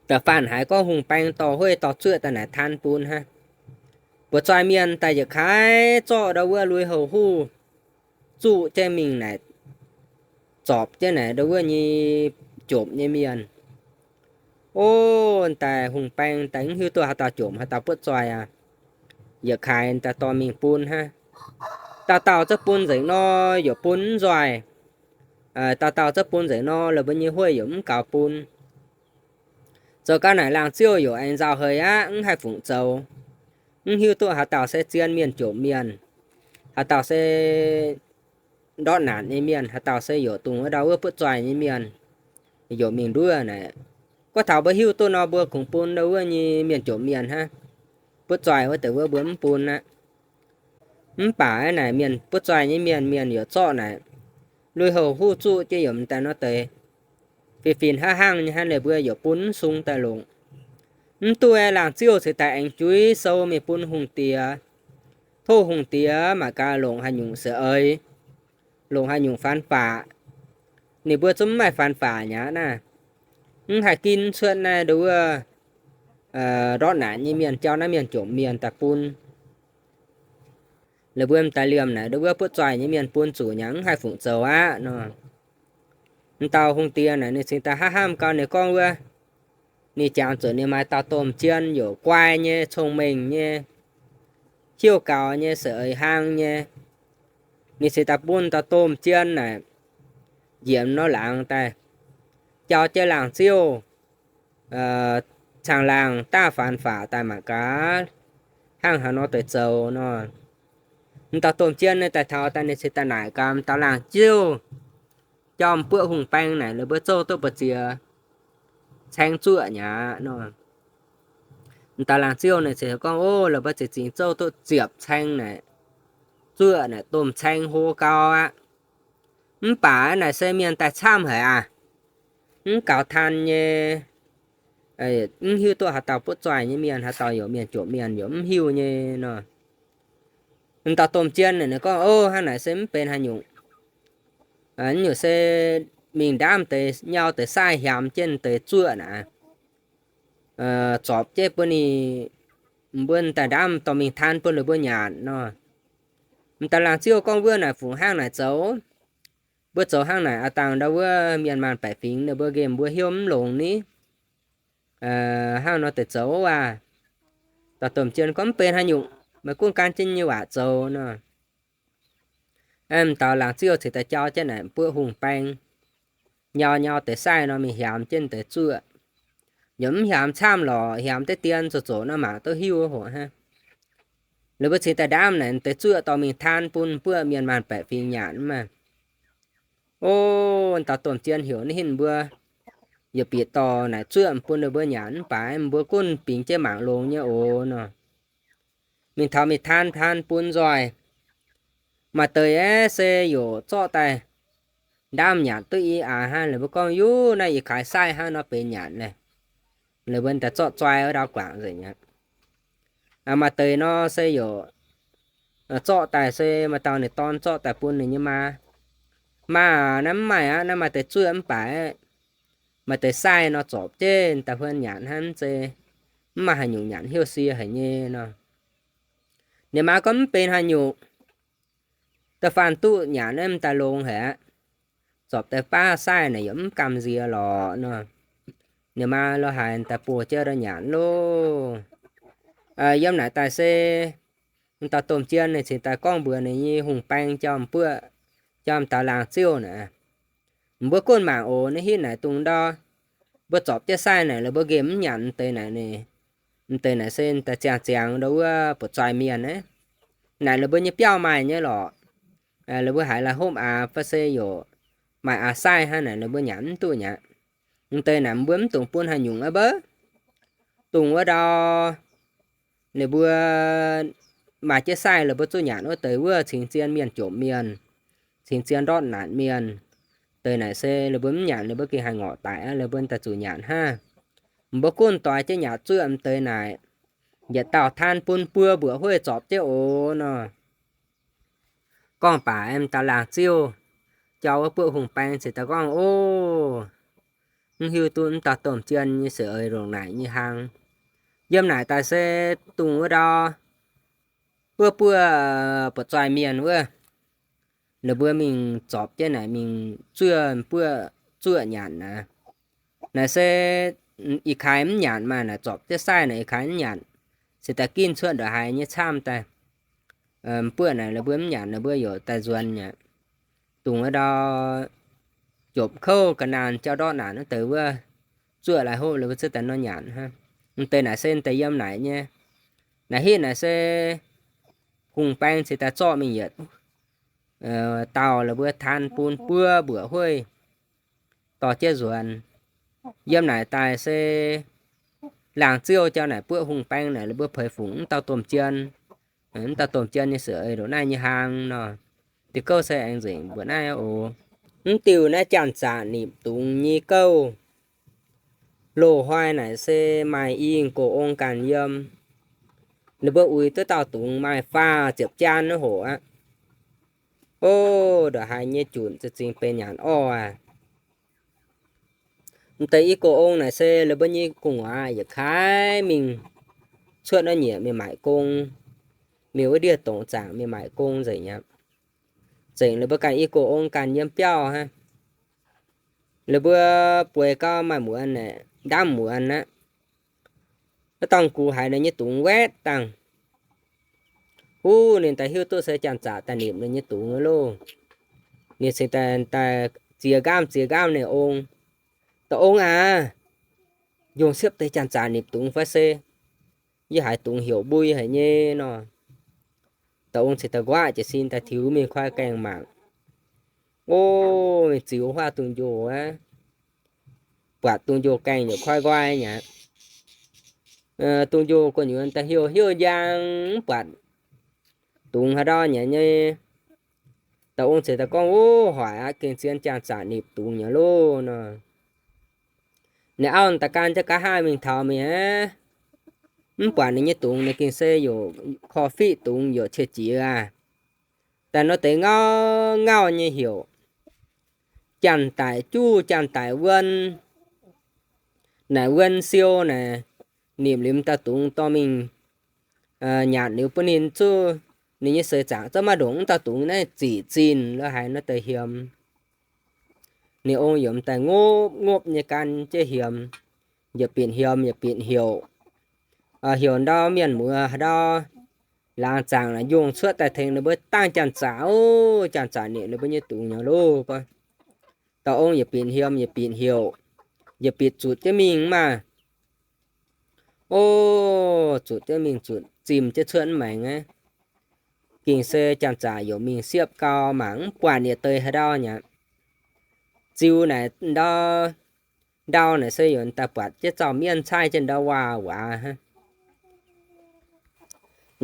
da'faanh haiz gorngv hungh baeng dorh hueiv dorh zuoqv daaih naaic taan bun hnangv. Buoz-zoih mienh daaih yietc kaaix zorqv ndau wuov lui-houx huv zuqv jienv mingh naaic, zorpc jienv naaic ndau wuov nyei jomc nyei mienh. O, daaih hungh baeng daaih mv hiuv duqv haaix dauh jomc haaix dauh buotv zoih aqv. Yietc kaaix daaih dorh mingh bun hnangv. Dauh dauh zungv bun nzengc nor, yaac bun mv nzoih. Dauh dauh zungv bun nzengc nor, la'buo nyei hueiv yaac mv gaux bun. Zoux gau naaic laangz ziouv yaac aengx nzauh heix aqv, mv haih fungc zoux. Mv hiuv duqv haaix dauh se zien mienh jomc mienh, haaix dauh se ndortv naanc nyei mienh, haaix dauh se yaac dungx wuov ndau wuov buotv zoih nyei mienh, yaac mingh nduov naaic. Gorngv taux mbuo hiuv duqv nor, mbuo kungx bun ndau wuov nyei mienh jomc mienh hnangv. Buotv zoih wuov deix wuov mbuo mv bun aqv. Mv baac naaic mienh buotv zoih nyei mienh, mienh yaac zorqv naaic lui-houx huv zuqv jienv yaac m'daaih nor deix fih fih hnangv hnangv nyei hnangv, ninh mbuo yaac bun mv sung daaih longc. Mv duqv laangz ziouv ceix daaih aengx juix sou mingh bun hungh diex, tov hungh diex mangc gaax longc haaix nyungc se eix, longc haaix nyungc faan faqc, ninh mbuo zungv mv maaih faan faqc nyei aqv naaiv. Mv haih ginv cuotv naaiv ndau wuov ndortv naanc nyei mienh jauv naaiv mienh jomc mienh daaih bun. La'buo m'daaih liemh naaic ndau wuov buotv zoih nyei mienh bun zuqc nyei, mv haih fungc zoux aqv nor. M'dauh hungh diex naaic ninh cingx daaih hnamv hnamv gau, ninh gorngv wuov, ninh jangx zuqc ninh maaih dauh domh jien yaac guai nyei, cong-mengh nyei, heuv gaux nyei, se eix hlang nyei. Ninh cingx daaih bun dauh domh jien naaic njiec nor laangz daaih jauv jienv laangz ziouv caangh laangh daav faan faqc daaih mangc gaax hnangv haaix nor deix zoux nor. M'dauh domh jien naaiv daaih taux daaih ninh cingx daaih naaic gaax m'dauh laangz ziouv, jauv m'buoqv hungh baeng naaic la'buo zouv duqv mbu'ziex caeng zuoqv nyei aqv nor. M'dauh laangz ziouv naaic cingx gorngv, O, la'buo ziex zingx zouv duqv ziepc caeng naaic zuoqv naaic, domh caeng hlo gau aqv. Mv baac naaic se mienh daaih camv haic aqv. Mv gaux taan nyei, mv hiuv duqv haaix dauh buotv zoih nyei mienh, haaix dauh yaac mienh jomc mienh yaac mv hiuv nyei nor. M'dauh domh jien naaic ninh gorngv, O, hnangv naaic se mv benx haaix nyungc. Nyungc se mingh ndaamv deix nyau deix saih hiaamx jienv deix zuoqv naaic, zorpc jienv bun ninh, mbuo daaih ndaamv dorh mingh taan bun ninh mbuo nyanc nor. M'daaih laangz ziouv gorngv, Wuov naaic fungc hnangv naaic zoux? Mbuo zoux hnangv naaic aqv dangh ndau wuov mienh maanh baeqc fingx ninh mbuo nqemh mbuo hnyouv mv longx ni? Hnangv nor deix zoux aav. Dauh domh jien gorngv, Mv benx haaix nyungc, meih gunv gan jienv nyei waac zoux nor. M'dauh laangz ziouv cingx daaih jauv jienv naaic buoqv hungh baeng, nyau nyau deix saih nor mingh hiaamx jienv deix zuoqv. Yaac mv hiaamx camv lorqc, hiaamx deix dien zoqc zoqc nor mangc duqv hiuv hoc hnangv. La'buo cingx daaih ndaamv naaic deix zuoqv dorh mingh taan bun buoqv mienh maanh baeqc fingx nyanc maah. O, dauh domh jien heuc ninh mbuo yietc bieqc dorh naaic zuoqv bun ninh mbuo nyanc mv baac mbuo gunv bingx jienv mangc longx nyei oc nor. Mingh taux mingh taan taan bun nzoih. Maaih deix aeqv se yaac zorqv daaih ndaamv nyanc duqv i aax hnangv. La'buo gorngv, Yuv, naaiv i kaaix saih hnangv nor benx nyanc naaic. La'buo daaih zorqv zoi wuov ndau guangc nzengc aqv. Maaih deix nor se yaac zorqv daaih se maaih dauh ninh dorn zorqv daaih bun ninh nyei maa. Maa aac, naaiv mv maaih aqv, naaiv maaih deix zuoqv mv baac maaih deix saih nor zorpc jienv daaih huon nyanc hnangv, mv zeiz mv maaih haaix nyungc nyanc heuc sie haic nyei nor. Ninh maa gorngv, Mv benx haaix nyungc, da'faanh duqv nyanc naaiv m'daaih longx haic aqv. Zorpc deix baav saih naaic yaac mv gamh nziex lorqc nor. Ninh maa lo haic daaih buoz jienv ndau nyanc loh. Yiem naaic daaih se m'dauh domh jien ninh cingx daaih gorngv mbuox ninh nyei hungh baeng jauv m'buoqv, jauv m'daaih laangz ziouv naaic, Mbuo gunv mangc oc, naaiv hitv naaic dungx ndau. Mbuo zorpc jienv saih naaic la'buo nqemh mv nyanc m'deix naaic, m'deix naaic se daaih ziangh ziangx ndau wuov buoz-zoih mienh aqv. Naaic la'buo nyei biauv maaih nyei lorqc. La'buo haiz la'hopv aax fai se yaac maaih aax saih hnangv naaic la'buo nyanc mv duqv nyei aqv. M'deix naaic mbuo mv dungx bun haaix nyungc aqv mbouv. Dongh wuov ndau, ninh mbuo maaih jienv saih la'buo zuqc nyanc wuov deix wuov cingx zien mienh jomc mienh, cingx zien ndortv naanc mienh. Deix naaic se la'buo mv nyanc la'buo gengh haih ngorc daic aqv, la'buo daaih zuqc nyanc hnangv. Mbuo gunv doix jienv nyanc zuoqv m'deix naaic, yietc dauh taan bun buo mbuoqc hueiv zorpc jienv oc nor. gorngv baac m'dauh laangz ziouh jauv wuov buoqv hungh baeng cingx daaih gorngv, Ov, mv hiuv duqv m'dauh domh jien nyei sic eix ndongc naaic nyei hlang. Yiem naaic daaih se dungh wuov ndau, wuov buoqv buoqc zoih mienh wuov, ninh mbuo mingh zorpc jienv naaic mingh zuoqv buoqv zuoqv nyanc naaic. Naaic se ih kaaix mv nyanc maah, naaic zorpc jienv saih naaic ih kaaix mv nyanc, se daaih ginv cuotv ndongc haaix nyei camv daaih. Buoqv naaic ninh mbuo mv nyanc, ninh mbuo yaac daaih nzuonx aqv. Dungh wuov ndau jopc kouv ga'naanh jauv ndortv naanc wuov deix wuov, zuoqv lai hopv ninh mbuo cuotv daaih nor nyanc hnangv. M'deix naaic se daaih yiem naaic nyei. Naaic hitv naaic se hungh baeng cingx daaih zorqv mingh yietc dauh, ninh mbuo taan bun buo mbuoqc hueiv dorh jienv nzuonx. Yiem naaic daaih se laangz ziouh jauv naaic buoqv hungh baeng naaic ninh mbuo peix fungc m'dauh domh jien, m'dauh domh jien nyei sic eix ndongc naaiv nyei hlang nor. Diuh gouv se aengx nzengc mbuoqc naaiv oc. Mv diuh naaiv janx-zaqc nipc dungz nyei gouv. Loz-hnoi naaic se maaih i gox ong ganh yiem. Ninh mbuo uix duqv dauh dungz maaih faah ziepc jaan wuov hoc aqv. Ov, ndongc haaix nyei junc za'gengh benx nyanc orv aac. M'deix i gox ong naaic se ninh mbuo nyei gu'nguaaz yietc kaaix mingh cuotv naaiv nyieqc mingh maaic gong, mingh wuov ndiev dongc zaangc mingh maaic gong nzengc aqv. Zengc ninh mbuo ganh i gox ong ganh yiem biauv hnangv. Ninh mbuo bueix gau maaih muonz aeqv, ndaamv muonz aqv. Wuov dorngh gux haiz ninh nyei dungz waetv dangh. Huv, ninh daaih hiuv duqv se janx-zaqc daaih nipc ninh nyei dungz loh. Ninh cingx daaih, daaih ziex nqaamv ziex nqaamv ninh ong. Dauh ong aac, yungh siepv deix janx-zaqc nipc dungz fai se yie haiz dungz heuc mbui haic nyei nor. Dauh ong cingx daaih nquaqv jiez sin daaih tiux mingh koi gaengh mangc. Ov, mingh ziux huaav dungz-njoh aqv. Buatc dungz-njoh gaengh yaac koi nqoi nyei aqv. Dungz njoh gu'nyuoz daaih hiuv hiuv njang mv buatc dungz haaix ndau nyei nyei. Dauh ong cingx daaih gorngv, Ov, hoic aqv, gengh zien janx-zaqc nipc dungz nyei loh nor. Ninh auv daaih gan jienv nqa'haav mingh taux mingh aqv. Mv buatc ninh nyei dungz, ninh gengh se youc korv-fiqv dungz youc qiex jiez aqv. Daaih nor deix ngauv ngauv nyei heuc, janx-daic juv janx-daic wuon. Naaic wuon siou naaic, nimc liuz m'dauh dungz dorh mingh nyanc liuz bun ninh zuqv, ninh nyei seix zaangc zorqv maiv ndongc m'dauh dungz naaiv zic zinh lo haiz nor deix hiemx. Ninh ong yaac m'daaih ngopv ngopv nyei gan jienv hiemx, yietc binc hiemx yietc binc heuc. Heuc ndau mienh muoz haaix ndau laangz zaangc naaic njongh cuotv daaih tengx ninh mbuo dangh janx-zaqc, ov, janx-zaqc nimc ninh mbuo nyei dungz nyei loh. Dauh ong yietc binc hiemx yietc binc heuc, yietc binc zutc jienv mingh maah. Ov, zutc jienv mingh zutc zimh jienv cuotv mv maengx aqv. Gengh se janx-zaqc youc mingh siepv gau mangc mv buatc yietc deix haaix ndau nyei aqv. Ziux naaic ndau, ndau naaic se youc daaih buatc jienv zaux mienv caaiv jienv ndau waac waac hnangv.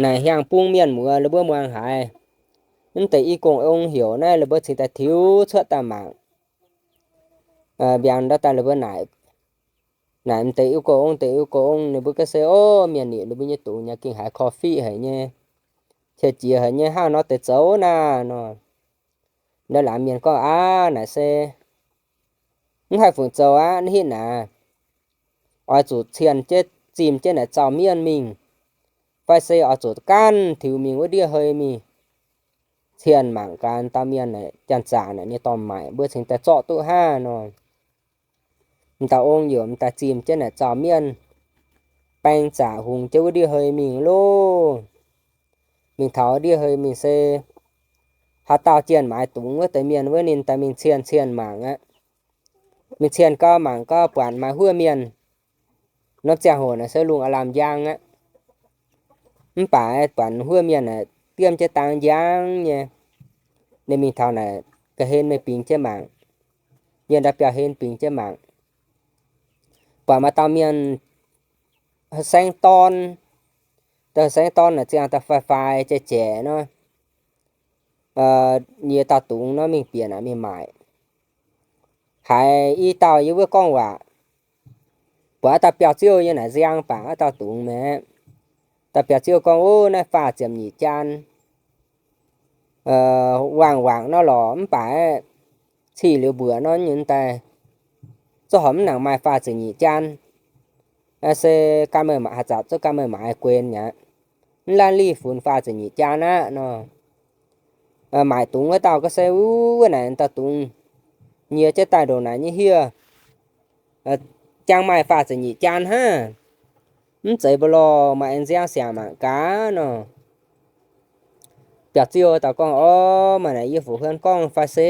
Naaic hiaangx bung mienh muoz ninh mbuo muangx haiz, mv deix i gox ong heuc naaiv ninh mbuo cingx daaih tiux cuotv daaih mangc. Mbiaangx ndau daaih ninh mbuo naaic, naaic mv deix i gox ong, deix i gox ong ninh mbuo ga'se, ov, mienh nimc ninh mbuo nyei dungz nyei gengh haiz korv-fiqv haic nyei, qiex jiez haic nyei, hnangv nor deix zoux naah nor. Ndau laangz mienh gorngv, Aav, naaic se mv haih fungc zoux aqv. Naaiv hitv naaic, oix zuqc cienh jienv zimh jienv naaic zaux mienv mingh, fai se oix zuqc gaanv tiux mingh wuov ndiev hei mingh cienh mangc gaax dauh mienh naaic janx-zaqc naaic ninh dorh maaic mbuo cingx daaih zorqv duqv hnangv nor. M'dauh ong yaac m'daaih zimh jienv naaic zaux mienv, baeng zaqc hungx jienv wuov ndiev hei mingh loh. Mingh taux wuov ndiev hei mingh se haaix dauh jienh maaiz dungz wuov deix mienh wuov, ninh daaih mingh cienh cienh mangc aqv. Mingh cienh gau mangc gau buatc maaih huov mienh. Norm ziangh hoc naaic se lungh aav lamh njang aqv. Mv baac buatc huov mienh naaic diemv jienv dang njang nyei. Ninh mingh taux naaic ga'hlen mingh bingx jienv mangc. Yiem ndau biauv-hlen bingx jienv mangc, buatc maaih dauh mienh saengv dorn. Dauh saengv dorn naaic ziangh daaih faix-faix jaiv-jaiv nor, nyiex dauh dungz nor mingh bieqc naaic mingh maaic. Haiz i dauh yiem wuov gorngv waac, buatc wuov dauh biauv-ziouv yiem naaic nziang baac wuov dauh dungz mi'aqv. Dauh biauv-ziouv gorngv, Ov, naaiv faah ziepc nyeic jaan. wangc wangc nor lorqc, mv baac cih liuz mbuoqc nor nyei daaih, zungv horpc mv nangc maaih faah ziepc nyeic jaan. Se gan meih maaiz, haih zanc zungv gan meih maaiz guenx mi'aqv. Mv laanh lih funx faah ziepc nyeic jaan aqv nor. Maaic dungz wuov dauh gorngv se, wuov naaic dauh dungz nyie jienv daaih ndongc naaic nyei hieh, jangx maaih faah ziepc nyeic jaan hnangv. Mv zeiz mbuo lorh, maaih aengx nziang siangx mangc gaax nor. Biauv-ziouv dauh gorngv, Orv, maaih naaic yie fu'jueiv gorngv fai se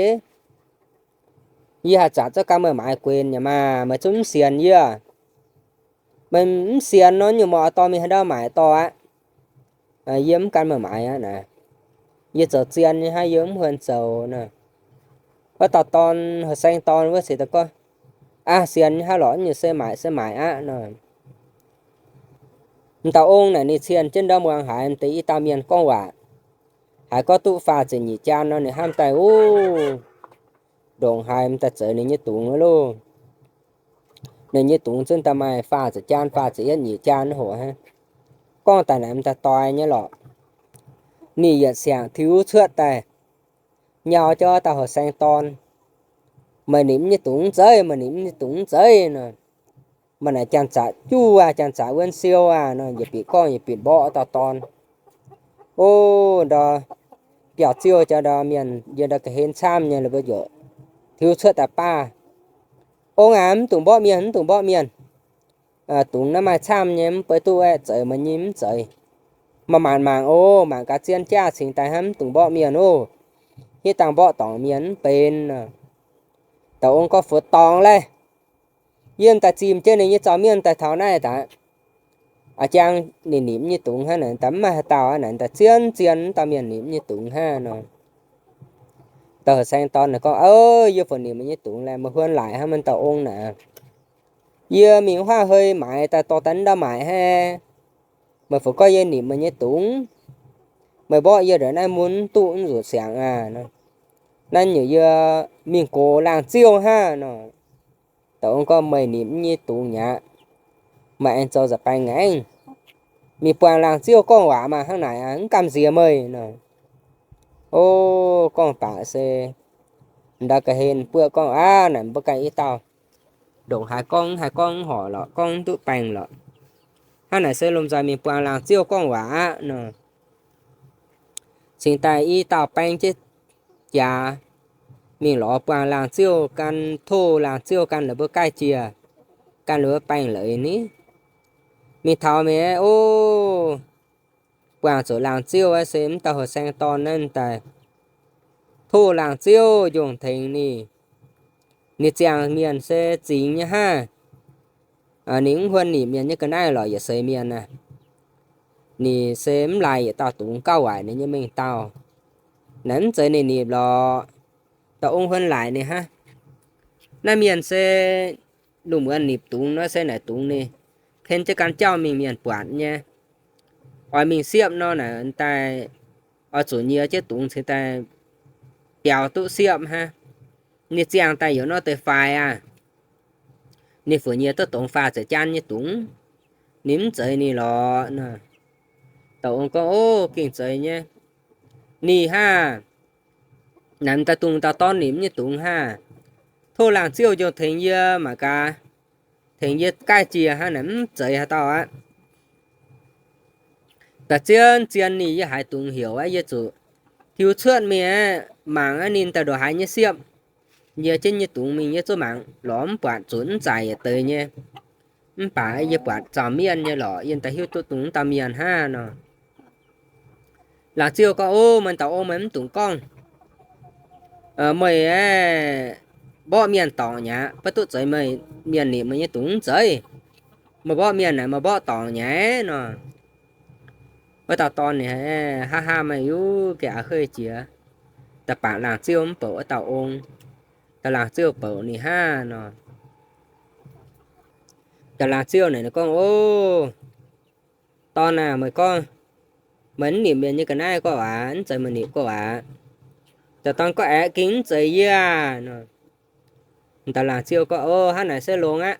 yie haih zanc zungv gan meih maaiz guenx yaac maah, meih zungv mv sienx yie. Meih mv sienx nor, nyungc mouc dorh mingh haaix ndau maaic dorh aqv. Yie mv gan meih maaiz aqv naaic. Yie zoux zien nyei hnangv, yie mv huon zoux nor. Wuov dauh dorn, heuc saeng dorn wuov se gorngv, Aav, sienx nyei hnangv lorqc, nyungc se maaic se maaic aqv nor. M'dauh ong naaic ninh cien jienv ndorm muangx haiz m'deix i dauh mienh gorngv waac, haiz gorngv duqv faah ziepc nyeic jaan nor, ninh hnamv daaih, Uv, ndongc haaix m'daaih zeix ninh nyei dungz loh. Ninh nyei dungz zungv daaih maaih faah ziepc jaan, faah ziepc yietv nyeic jaan hoc hnangv. Gorngv daaih naaic m'daaih doix nyei lorqc. Ninh yietc siangx tiux cuotv daaih, nyau jienv dauh heuc saeng dorn, Meih nimc nyei dungz mv zeiz, meih nimc nyei dungz mv zeiz nor. Maaih naaic janx-zaqc juv aac, janx-zaqc wuonv siou aac nor, yietc bieqc gorngv yietc bieqc mborqv dauh dorn. O, ndau biauv-ziouv jauv ndau mienh yiem ndau ga'hlen camv nyei, ninh mbuo ziouc tiux cuotv daaih baav, Ong aac, mv dungx mborqv mienh, mv dungx mborqv mienh. Dungz naaiv maaih camv nyei, mv baac duqv aeqv, zeix meih nyei mv zeiz. Meih maanc mangc oc, mangc gaax zien jaav cingx daaih hnangv, mv dungx mborqv mienh oc. Hitv dangh mborqv dorngc mienh mv benx. Dauh ong gorngv, Fu'jueiv dorngc laeh. Yie m'daaih zimh jienv ninh nyei zaux-mienh daaih taux naaiv daaih. A'jang ninh nimc nyei dungz hnangv naaic, daaih mv maaih haaix dauh aqv naaic, daaih zien zien dauh mienh nimc nyei dungz hnangv nor. Dauh heuc saeng dorn naaic gorngv, Yie fungc nimc meih nyei dungz laeh, meih huon laaic hnangv, meih dauh ong naaic. Yie mingh huaav hei maaiz daaih dorh daaih ndau maaic haic. Meih fungc gorngv yie nimc meih nyei dungz? Meih mborqv yie ndongc naaiv mun mv duqv nzuqc siangx aac. Naaiv nyungc yie mingh gox laangz ziouv hnangv nor. Dauh ong gorngv, Meih nimc nyei dungz mi'aqv. Meih aengx zoux nza'baengx ngaengv, mingh buangh laangz ziouv gorngv waac maah, hnangv naaic aac, mv gamh nziex meih nor. O, gorngv baac se ndau ga'hlen buoqv gorngv, Aav, naaic mbuo ganh i dauh ndongc haaix gorngv haih gorngv mv horc lorqc, gorngv mv duqv baengh lorqc. Hnangv naaic se lomh nzoih mingh buangh laangz ziouv gorngv waac aqv nor. Cingx daaih i dauh baeng jienv jaax mingh lorz buangh laangz ziouv gan, tov laangz ziouv gan la'buo gaih jiex, gan la'buo baengh leiz ni. Mingh taux mi'aqv, o, buangh zuqc laangz ziouv aqv se mv dauh heuc saeng dorn naaiv daaih tov laangz ziouv njongc tengx ninh. Ninh ziangh mienh se zingx nyei hnangv. Ninh mv huon nimc mienh nyei ga'naaiv lorqc, yietc seix mienh aac. Ninh se mv laaix yietc dauh dungz gauh waaic ninh nyei mengh dauh. Naaiv mv zeiz ninh nimc lorqc. Dauh ong huon laaic ninh hnangv. Naaiv mienh se lungh muonz nimc dungz nor se naaic dungz ninh ken jienv gan jauv mingh mienh buatc nyei. Oix mingh siepv nor naaic daaih oix zuqc nyie jienv dungz cingx daaih biaux duqv siepv hnangv. Ninh ziangh daaih yaac nor deix faix aac. Ninh funx nyie duqv dongz faah ziepc jaan nyei dungz, ninh mv zeiz ninh lorqc. Dauh ong gorngv, O, gengh zeiz nyei. Ninh hnangv naaic m'daaih dungz dauh dorn nimc nyei dungz hnangv. Tov laangz ziouv njongc tengx yie mangc gaax, tengx yie gaih jiex hnangv naaic mv zeiz haaix dauh aqv. Da'zien zien ninh yie haiz dungz heuc aqv, yie zuqc tiux cuotv mingh aqv, mangc aqv ninh daaih ndongc haaix nyei siepv. Yie jienv nyei dungz mingh yie zungv mangc lorz mv buatc, zunc mv zaaic yietc deix nyei. Mv baac yie buatc zaux mienh nyei lorqc, yie daaih hiuv duqv dungz dauh mienh hnangv nor. Laangz ziouv gorngv, O, meih dauh ong, meih mv dungx gorngv. Meih aeqv, mborqv mienh dorngc nyaqv, mv duqv zeiz meih, mienh nimc meih nyei dungz mv zeiz. Meih mborqv mienh naaic, meih mborqv dorngc nyaqv nor. Wuov dauh dorn ninh haav haav maaih yuv geh a'heiv jiex, da'bangc laangz ziouv mv bouc wuov dauh ong. Da'laangz ziouv bouc ninh hnangv nor. Da'laangz ziouv naaic ninh gorngv, O, dorn aah, meih gorngv meih mv nimc mienh nyei ga'naaiv gorqv waac, mv zeiz meih nimc gorqv waac. Dauh dorn gorngv, Aeqv, gengh mv zeiz yie aah nor. Da'laangz ziouv gorngv, O, hnangv naaic se longx aqv.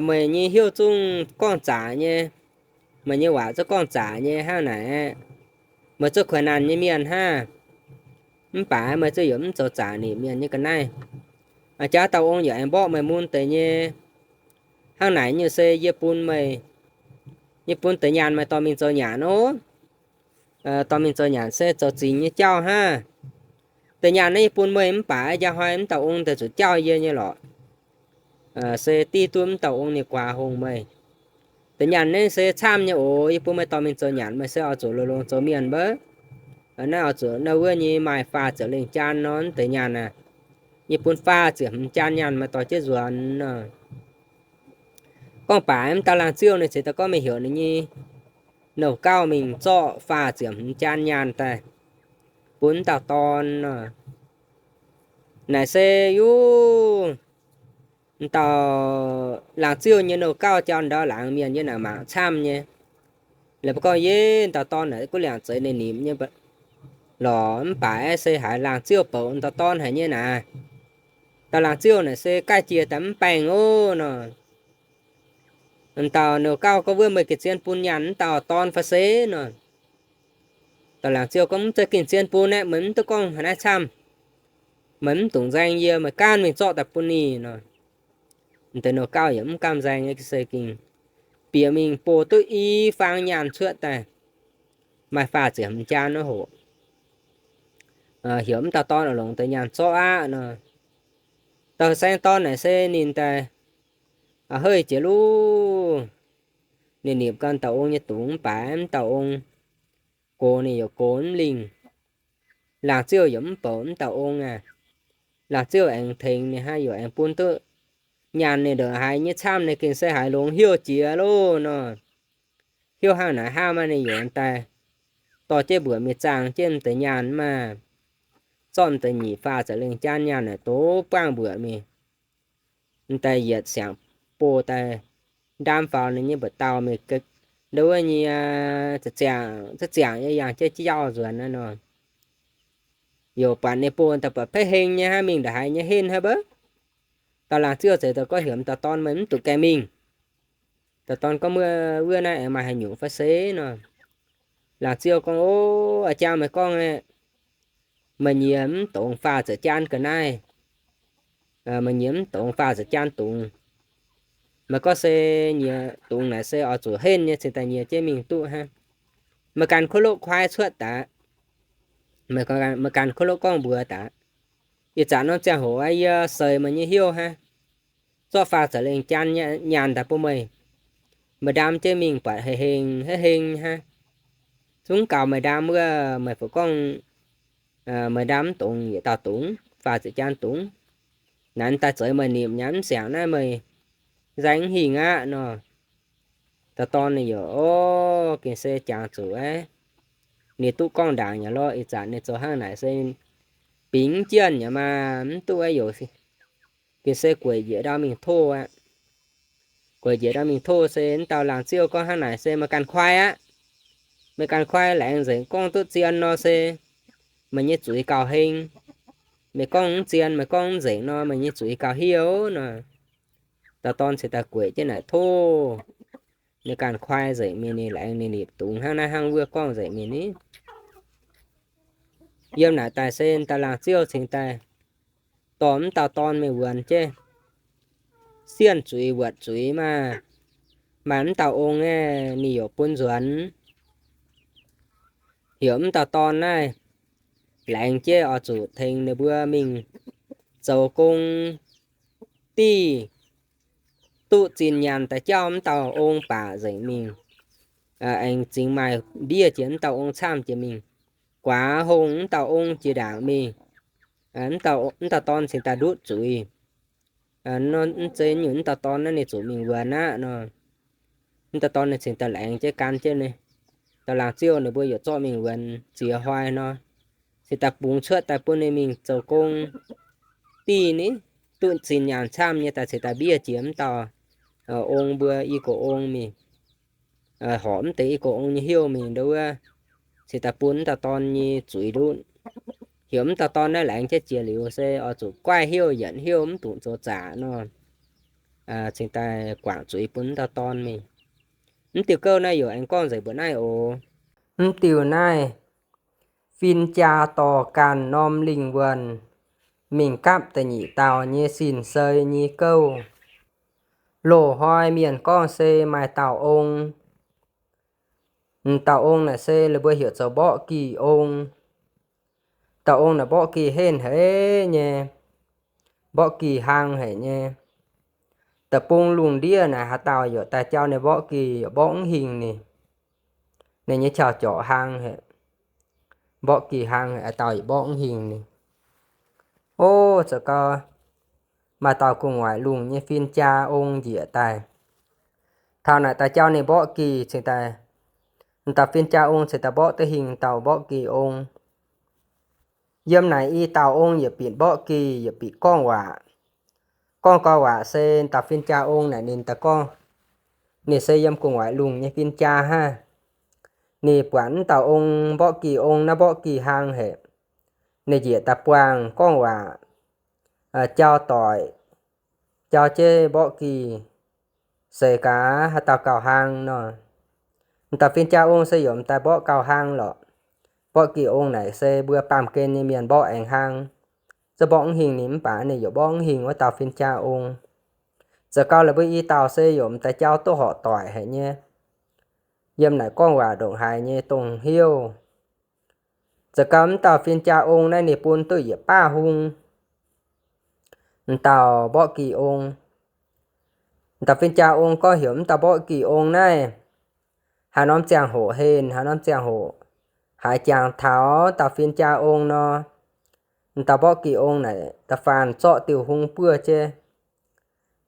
Meih nyei hnyouv zungv gorngv zaqc nyei, meih nyei waac zungv gorngv zaqc nyei hnangv naaic aqv. Meih zuqc kuaaic naanc nyei mienh hnangv, mv baac meih zuqc yaac mv zoux zaqc nimc mienh nyei ga'naaiv. Jaax dauh ong yaac aengx mborqv meih mun deix nyei. Hnangv naaic nyungc se yie bun meih, yie bun deix nyaanh meih dorh mingh zoux nyanc ov. Dorh mingh zoux nyanc se zoux zingx nyei jauv hnangv. Deix nyaanh naaiv yie bun meih mv baac njang hnoi mv dauh ong daaih zuqc jauv yie nyei lorqc. Se div duqv mv dauh ong nyei guaax hongh meih. Deix nyaanh naaiv se camv nyei oc. Yie bun meih dorh mingh zoux nyanc, meih se oix zuqc longx-longx zoux mienh mbouv. Naaiv oix zuqc naaiv wuov nyei maaih faah ziepc lengh jaan nor, deix nyaanh aac, yie bun faah ziepc hmz jaan nyaanh meih dorh jienv nzuonx nor. Gorngv baac mv dauh laangz ziouh ninh ceix daaih gorngv meih heuc ninh nyei nouh gauh mingh zorqv faah ziepc hmz jaan nyaanh daaih bun mv dauh dorn nor. Naaic se yuv dauh laangz ziouh nyei nouh gauh jauv ndau laangz mienh yie naaic mangc camv nyei. Laaix mbuo gorngv yie dauh dorn naaic guv liangc zeiz ninh nimc nyei lorqc, mv baac se haiz laangz ziouh bouc dauh dorn haic nyei naaic. Dauh laangz ziouh naaic se gaih jiex daaih mv baengh ov nor. Dauh nouh gauh gorngv wuov meih gengh zien bun nyaanh mv dauh dorn fai se nor. Dauh laangz ziouh gorngv mv zeiz gengh zien bun aeqv, meih mv duqv gorngv haaix naaiv camv. Meih mv dungx nzaeng yie, meih gaanv mingh zorqv daaih bun ninh nor. Deix nouh gauh yaac mv gamh nzaeng nyei se gengh bieqc mingh bov duqv i faang nyaanh cuotv daaih, maaih faah ziepc hmz jaan wuov hoc, heuc mv dauh dorn oix longc deix nyaanh zorqv aqv nor. Dauh saeng dorn naaic se ninh daaih hei jiex luv, ninh nipc gan dauh ong nyei dungz mv baac mv dauh ong gox ninh yaac gox mv lingh. Laangz ziouh yaac mv bouc mv dauh ong aac. Laangz ziouh aengx tengx ninh hnangv, yaac aengx bun duqv nyaanh ninh ndongc haaix nyei camv, ninh gengh se haiz longx heuc jiex loh nor. Heuc hnangv naaic hnangv maaih ninh yaac daaih dorh jienv mbuoqc mingh zaangh jienv deix nyaanh maah, zorqv deix nyic faah ziepc lengh jaan nyaanh naaic doz buangh mbuoqc mingh. Daaih yietc siangx bov daaih ndaam faaux ninh nyei mbuoqc dauh mingh, ndau wuov nyei ziangh, ziangh nyei yangh jienv jauv nzuonx naaiv nor. Yaac buatc ninh bov daaih buatc peiv heng nyei hnangv, mingh ndongc haaix nyei henv hnangv mbaac. Dauh laangz ziouh ceix daaih gorngv heuc dauh dorn meih mv duqv gaengh mingh. Dauh dorn gorngv wuov naaiv aengx maaih haaix nyungc fai se nor. Laangz ziouh gorngv, Ov, a'jang meih gorngv aeqv, meih nyiex mv dongz faah ziepc jaan ga'naaiv, meih nyiex mv dongz faah ziepc jaan dungz. Meih gorngv se nyiex dungz naaic se oix zuqc henv nyei cingx daaih nyiex jienv mingh duqv hnangv. Meih ganh kuv loqv kuaaiv cuotv daaih, meih ganh kuv loqv gorngv mbuox daaih, ih zanc norm ziangh hoc yie seix meih nyei heuc hnangv, zorqv faah ziepc lengh jaan nyaanh daaih bun meih. Meih ndaam jienv mingh buatc heng heng hnangv. Zungv gaux meih ndaam wuov, meih fu gorngv meih ndaam mv dongz yietc dauh dungz, faah ziepc jaan dungz. Naaiv daaih zeix meih nimc nyei mv siangx naaiv meih nzaeng mv hingh aqv nor. Dauh dorn ninh yaac, Ov, gengh se jangx zuqc aqv. Ninh duqv gorngv ndaangc yaac lorqc, ih zanc ninh zoux hnangv naaic se bingx mv jienv yaac maah, mv duqv aqv yoc. Gengh se gueic njiec ndau mingh tov aqv. Gueic njiec ndau mingh tov se mv dauh laangz ziouh gorngv hnangv naaic se meih ganh kuaai aqv. Meih ganh kuaai laengz nzengc, gorngv duqv zien nor se meih nyei zuiz gauh heng. Meih gorngv mv zien, meih gorngv mv nzengc nor meih nyei zuiz gauh hiuv nor. Dauh dorn cingx daaih gueic jienv naaic tov. Ninh ganh kuaai nzengc mingh, ninh laengz ninh nipc dungz hnangv naaiv hnangv wuov gorngv nzengc mingh ni. Yiem naaic daaih se dauh laangz ziouh cingx daaih dorh mv dauh dorn mingh wuonx jienv. Sienh zuiz wuotc zuiz maah, maaih mv dauh ong aeqv, ninh yaac bun nzuonx. Heuc mv dauh dorn naaiv laengz jienv oix zuqc tengx ninh mbuo mingh zoux gong, div duqv zinh nyaanh daaih jauv mv dauh ong baac nzengc mingh. Aengx zingx maaih ndiev jiex mv dauh ong camv jiex mingh, guaax hongh mv dauh ong jiex ndaangc mingh. Mv dauh dorn cingx daaih ndutv zuiz. Mv zeiz nyungc, mv dauh dorn naaiv ninh zuqc mingh wuonx aqv nor. Mv dauh dorn ninh cingx daaih laengz jienv gan jienv ninh dauh laangz ziouh ninh mbuo yaac zorqv mingh wuonx ziex hnoi nor, cingx daaih bungx cuotv daaih bun ninh mingh zoux gong. Div ninh duqv zinh nyaanh camv nyei daaih cingx daaih ndiev jiex mv dauh ong mbuo i gox ong mingh, horc mv deix i gox ong nyei heuc mingh ndo wuov, cingx daaih bun mv dauh dorn nyei zuiz ndutv. Heuc mv dauh dorn naaiv laengz jienv jiex liuz se oix zuqc guaih heuc yienc heuc mv dungx zoux zaqc nor. Cingx daaih guangc zuiz bun mv dauh dorn mingh. Mv diuh gouv naaiv yaac aengx gorngv nzengc mbuoqc naaiv oc. Mv diuh naaiv fin-jaa dorh ganh norm lingh wuonh mingh gapv da'nyeic dauh nyei sin-seix nyei gouv. Loz-hnoi mienh gorngv se maaih dauh ong. Dauh ong naaic se la'mbuo heuc zoux mborqv gih ong. Dauh ong naaic mborqv gih henv haic nyei, mborqv gih hlang haic nyei. Da'bung lungh ndiev naaic haaix dauh yaac daaih jauv ninh mborqv gih yaac mborqv mv hingh ninh. Ninh nyei qauv-jorc hlang haic, mborqv gih hlang haic, haaix dauh yaac mborqv mv hingh ninh. O, zoux gau, maaih dauh gu'nguaaic lungh nyei fin-jaa ong njiec daaih. Taux naaic daaih jauv ninh mborqv gih cingx daaih, dauh fin-jaa ong cingx daaih mborqv duqv hingh dauh mborqv gih ong. Yiem naaic i dauh ong yietc bieqc mborqv gih yietc bieqc gorngv waac. Gorngv gau waac se dauh fin-jaa ong naaic ninh daaih gorngv, ninh se yiem gu'nguaaic lungh nyei fin-jaa hnangv. Ninh buatc mv dauh ong mborqv gih ong naaiv mborqv gih hlang haic. Ninh njiec daaih buangh gorngv waac, jauv doic, jauv jienv mborqv gih, seix gaax haaix dauh gauh hlang nor. Dauh fin-jaa ong se yaac m'daaih mborqv gauh hlang lorqc. Mborqv gih ong naaic se mbuo baamh gen nyei mienh mborqv aengx hlang. Zungv mborqv mv hingh ninh mv baac ninh yaac mborqv mv hingh wuov dauh fin-jaa ong. Zoux gau la'mbuo i dauh se yaac m'daaih jauv duqv horqc doic haic nyei. Yiem naaic gorngv waac ndongc haaix nyei dongh hnyouv. Zoux gau mv dauh fin-jaa ong naaiv ninh bun duqv yietc baav hung. M'dauh mborqv gih ong, m'dauh fin-jaa ong gorngv heuc mv dauh mborqv gih ong naaiv, haaix norm ziangh hoc henv, haaix norm ziangh hoc haiz jangx taux dauh fin-jaa ong nor, m'dauh mborqv gih ong naaic da'faanh zorqv diuh hung buov jienv,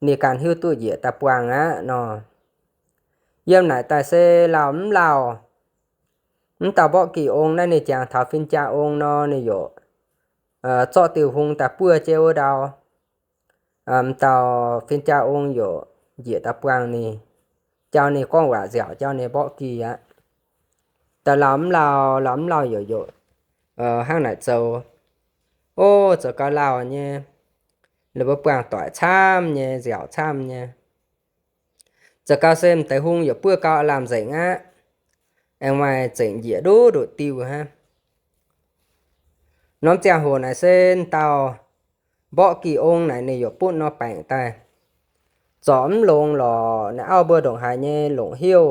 ninh ganh hiuv duqv njiec daaih buangh aqv nor. Yiem naaic daaih se lauh mv lauh, mv dauh mborqv gih ong naaiv ninh jangx taux fin-jaa ong nor, ninh yaac zorqv diuh hung daaih buov jienv wuov ndau. M'dauh fin-jaa ong yaac njiec daaih buangh ninh, jauv ninh gorngv waac nziaauc jauv ninh mborqv gih aqv. Daaih lauh mv lauh, lauh mv lauh yaac yaac hnangv naaic zoux. O, zoux gau lauh nyei, ninh mbuo buangh doic camv nyei, nziaauc camv nyei. Zoux gau se m'deix hung yaac buov gau aav lamh nzengc aqv. Aengx maaih zengc njiec nduqc nduqc diuh hnangv. Norm ziangh hoc naaic se dauh mborqv gih ong naaic ninh yaac butv nor baengc daaih, zorc mv longx lorqc. Naaiv auv mbuo ndongc haaix nyei longc heuv,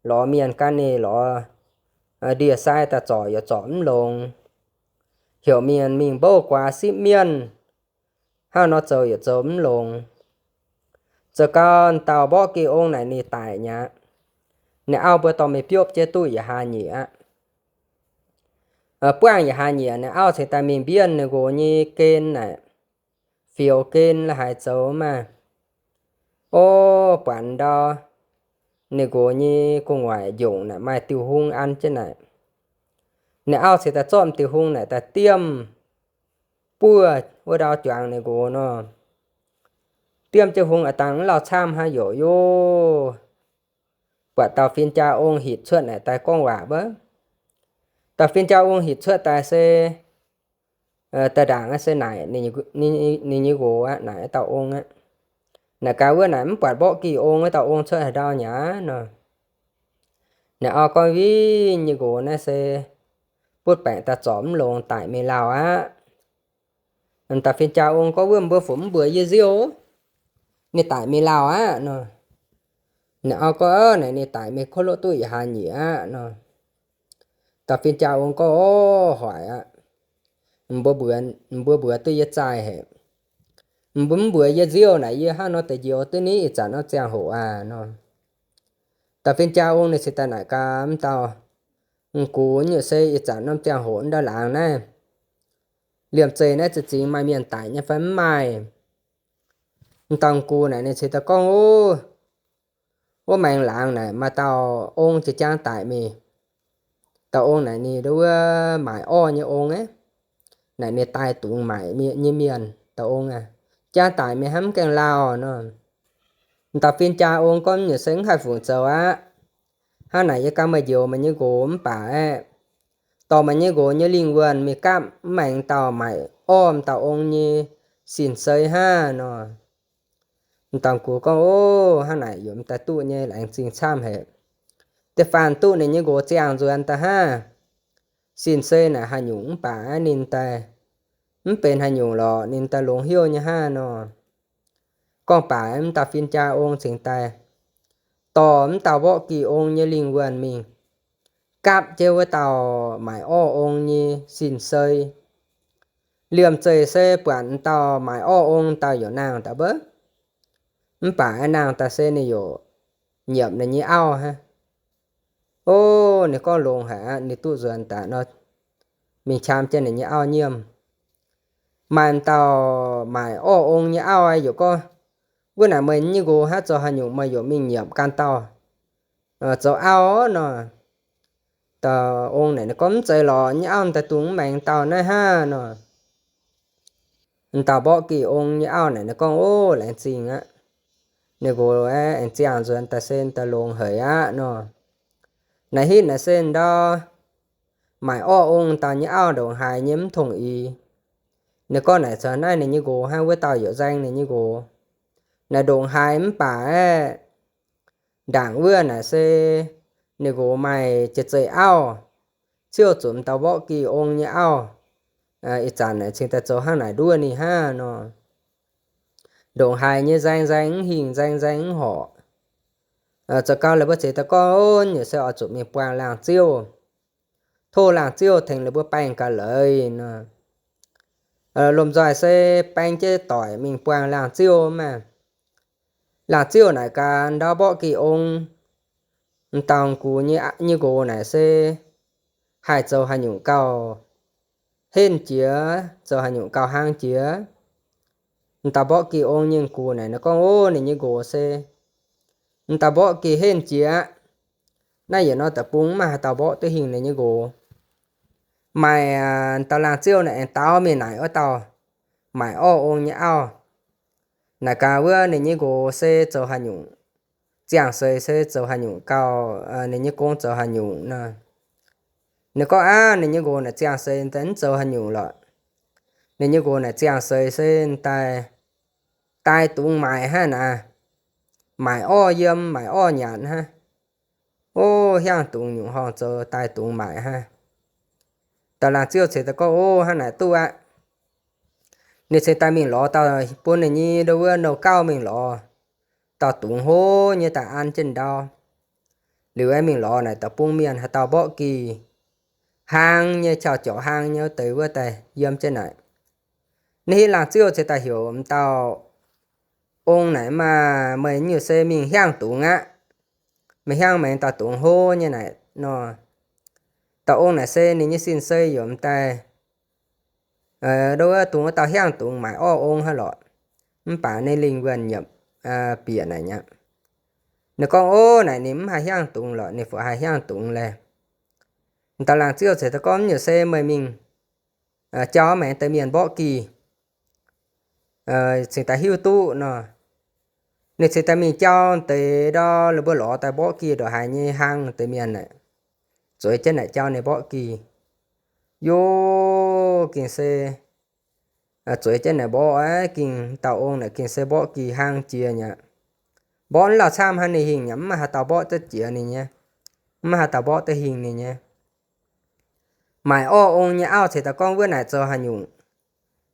lorz mienh gan ninh lorz ndie-sai daaih zorc yaac zorc mv longx. Heuc mienh mingh mbouv guaax sipv mienh, hnangv nor zoux yaac zoux mv longx. Zoux gau dauh mborqv gih ong naaic ninh daic mi'aqv. Ninh auv mbuo dorh mingh biopv jienv duqv yietc hlaax nyeic aqv. Buangh yietc hlaax nyeic ninh auv cingx daaih mingh mbienv ninh nqox nyei gen naaic, fioux gen la'haaix zoux maah. O, buatc ndau ninh nqox nyei gu'nguaaic njongc naaic maaih diuh hung an jienv naaic. Ninh auv cingx daaih zorqv diuh hung naaic daaih diemv buov wuov ndau juangc ninh nqox nor. Diemv jienv hung a'dangh mv lauh camv hnangv yoc yoc. Buatc dauh fin-jaa ong hitc cuotv naaic daaih gorngv waac wuov. Dauh fin-jaa ong hitc cuotv daaih se daaih ndaangc se naaic ninh nyei nqox aqv, naaic dauh ong aqv. Naaic gaax wuov naaic mv buatc mborqv gih ong wuov dauh ong cuotv haaix ndau nyei nor. Naaic auv gorngv, Win, nyei nqox naaiv se butv baengc daaih zorc mv longx daic mingh lauh aqv. Dauh fin-jaa ong gorngv, Wuov mbuo fungc mv mbuox yie nziouv, ninh daic mingh lauh aqv nor. Naaic auv gorngv, Naaic ninh daic mingh kuv loqv duqv yietc hlaax nyeic aqv nor. Dauh fin-jaa ong gorngv, O, hoic aqv. Mbuo mbuox, mbuo mbuox duqv yie zaih haic. Mbuo mv mbuox yie nziouv naaic yie hnangv nor deix njoux duqv nitv ih zanc norm ziangh hoc aqv nor. Dauh fin-jaa ong ninh cingx daaih naaic gaax mv dauh gux, Nyungc se ih zanc norm ziangh hoc ndau laangz naaiv, liemh zeih naaiv za'gengh maaih mienh daic nyei fai mv maaih? Mv dauh gux naaic ninh cingx daaih gorngv, Wuov maengx laangz naaic maaih dauh ong jiex jaang daic mingh. Dauh ong naaic ninh wuov maaic orv nyei ong aqv. Naaic ninh daaih dungx maaic nyei mienh. Dauh ong aac, jaang daic mingh hnangv mv gaengh lauh nor. Mv dauh fin-jaa ong gorngv, Nyungc se mv haih fungc zoux aqv. Hnangv naaic yie ganh meih njoux meih nyei nqox mv baac aeqv, dorh meih nyei nqox nyei lingh wuonh mingh gapv mv maengx dauh maaic orv dauh ong nyei sin-seix hnangv nor. Mv dauh gux gorngv, O, hnangv naaic yaac mv daaih duqv nyei, laengz zingh camv haic. Da'faanh duqv ninh nyei nqox ziangh nzuonx daaih hnangv. sin-sei naaic haaix nyungc mv baac ninh daaih mv benx haaix nyungc lorqc, ninh daaih longx hnyouv nyei hnangv nor. Gorngv baac mv dauh fin-jaa ong cingx daaih dorh mv dauh mborqv gih ong nyei lingh wuonh mingh gapv jienv wuov dauh maaic orv ong nyei sin-sei. Liemh zeih se buatc dauh maaic orv ong dauh youc nangh daaih mbouv, mv baac naang daaih se ninh youc nyiepc ninh nyei auv hnangv. O, ninh gorngv longx haic aqv, ninh duqv nzuonx daaih nor, mingh qam jienv ninh nyei auv nyiemv. Maaih dauh maaic orv ong nyei auv youc gorngv, Wuov naaic meih nyei nqox hnangv, zoux haaix nyungc meih youc mingh nyiepc ganh dauh zoux auv nor? Dauh ong naaic ninh gorngv, Mv zeiz lorqc, nyei auv daaih dungx mv maengx dauh naaiv hnangv nor. Dauh mborqv gih ong nyei auv naaic ninh gorngv, O, laengz zingh aqv. Ninh nqox aengx ziangh nzuonx daaih se daaih longx haic aqv nor. Naaiv hitv naaic se ndau maaic orv ong dauh nyei auv ndongc haaix nyei mv tongh ix. Ninh gorngv naaic caux naaiv ninh nyei nqox hnangv, wuov dauh youc nzaeng ninh nyei nqox. Naaic ndongc haaix mv baac aeqv, ndaangc wuov naaic se ninh nqox maaih jiex zeih auv, ciouv zuqc dauh mborqv gih ong nyei auv. Ih zanc naaic cingx daaih zoux hnangv naaic nduov ninh hnangv nor. Ndongc haaix nyei nzaeng nzaeng mv hingh, nzaeng nzaeng mv horc. Zoux gau laaix mbuo ceix daaih gorngv, Ov, nyungc se oix zuqc mingh buangh laangh ziouv, tov laangh ziouv tengx laaix mbuo baengh ga'leiz nor. Lomh nzoih se baeng jienv doic mingh buangh laangh ziouv maah. Laangh ziouv naaic gaax ndau mborqv gih ong, dauh gux nyei nqox naaic se haih zoux haaix nyungc gauh henv jiex, zoux haaix nyungc gauh hlang jiex. Dauh mborqv gih ong nyei gux naaic ninh gorngv, Ov, ninh nyei nqox se dauh mborqv gih henv jiex aqv. Naaiv yietc norm deic-bung mv maaih haaix dauh mborqv duqv hingh ninh nyei nqox. Maaih dauh laangh ziouv naaic aengx daux mingh naaic wuov dauh maaic orv ong nyei auv, naaic gaax wuov ninh nyei nqox se zoux haaix nyungc, ziangh seix se zoux haaix nyungc gauh, ninh nyei gong zoux haaix nyungc nor. Ninh gorngv, Aav, ninh nyei nqox naaic ziangh seix daaih mv zoux haaix nyungc lorqc. Ninh nyei nqox naaic ziangh seix se daaih daaih dungz maaic hnangv naaic, maaic orv yiem, maaic orv nyanc hnangv. O, hiaangx dungz nyungc horngh zoux daaih dungz maaic hnangv. Dauh laangh ziouv ceix daaih gorngv, O, hnangv naaic duqv aqv. Ninh ceix daaih mingh lorz dauh bun ninh nyei ndo wuov nouh gauv mingh lorz dauh dungz hlo nyei daaih an jienv ndau. Liuz aengx mingh lorz naaic deic-bung mienh haaix dauh mborqv gih hlang nyei, qauh jorc hlang nyei wuov deix wuov daaih yiem jienv naaic. Ninh hitv laangh ziouv ceix daaih heuc m'dauh ong naaic, Maaih meih nyungc se mingh hiaangx dungz aqv. Meih hiaangx maengx dauh dungz hlo nyei naaic nor. Dauh ong naaic se ninh nyei sin-sei yaac m'daaih ndo wuov dungz wuov dauh hiaangx dungz maaic orv ong hnangv lorqc. Mv baac ninh lingh wuonh nyiemc bieqc naaic nyaqv. Ninh gorngv, Ov, naaic ninh mv haih hiaangx dungz lorqc, ninh fuqv haih hiaangx dungz laeh. M'dauh laangh ziouv ceix daaih gorngv, Mv nyungc se meih mingh jauv maengx deix mienh mborqv gih cingx daaih hiuv duqv nor. Ninh cingx daaih mingh jauv deix ndau la'buo lorz daaih mborqv gih ndongc haaix nyei hlang deix mienh aeqv, zueiz jienv naaic jauv ninh mborqv gih. Yov, gengh se zueiz jienv naaic mborqv aqv, gengh dauh ong naaic gengh se mborqv gih hlang jiex nyaqv. Mborqv mv lauh camv hnangv ninh hingh nyaqv, mv maaih haaix dauh mborqv duqv jiex ninh nyei, mv maaih haaix dauh mborqv duqv hingh ninh nyei. Maaic orv ong nyei auv ceix daaih gorngv, Wuov naaic zoux haaix nyungc?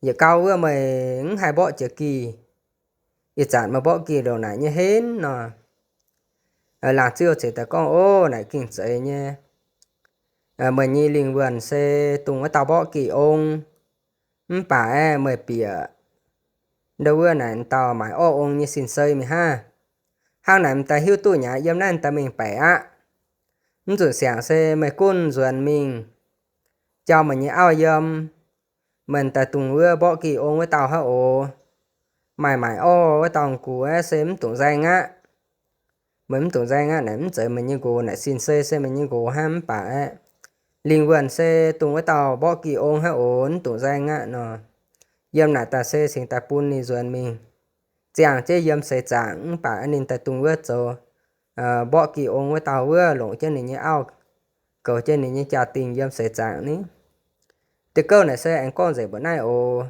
Yietc gau wuov meih mv haih mborqv jiex gih. Ih zanc meih mborqv gih ndongc naaic nyei henv nor. Laangz ziouv ceix daaih gorngv, Ov, naaic gengh zeiz nyei. Meih nyei lingh wuonh se dongh wuov dauh mborqv gih ong. Mv baac aeqv, meih bieqc ndo wuov naaic dauh maaic orv ong nyei sin-sei mingh hnangv. Hnangv naaic m'daaih hiuv duqv nyaqv, yiem naaiv m'daaih mingh baeqc aqv. Mv zuqc siangx se meih gunv nzuonx mingh jauv meih nyei auv yiem. Meih m'daaih dongh wuov mborqv gih ong wuov dauh hnangv oc. Maaih maaic orv wuov dauh gux aeqv se mv dungx nzaeng aqv. Meih mv dungx nzaeng aqv naaic mv zeiz meih nyei nqox naaic, sin-sei se meih nyei nqox hnangv. Mv baac aeqv, lingh wuonh se dongh wuov dauh mborqv gih ong hnangv oc, mv dungx nzaeng aqv nor. Yiem naaic daaih se cingx daaih bun ninh nzuonx mingh ziangh jienv yiem seix zaangc. Mv baac ninh daaih dongh wuov zoux mborqv gih ong wuov dauh wuov longc jienv ninh nyei auv, goux jienv ninh nyei jaa-dingh yiem seix zaangc ni. Diuh gouv naaic se aengx gorngv nzengc mbuoqc naaiv oc.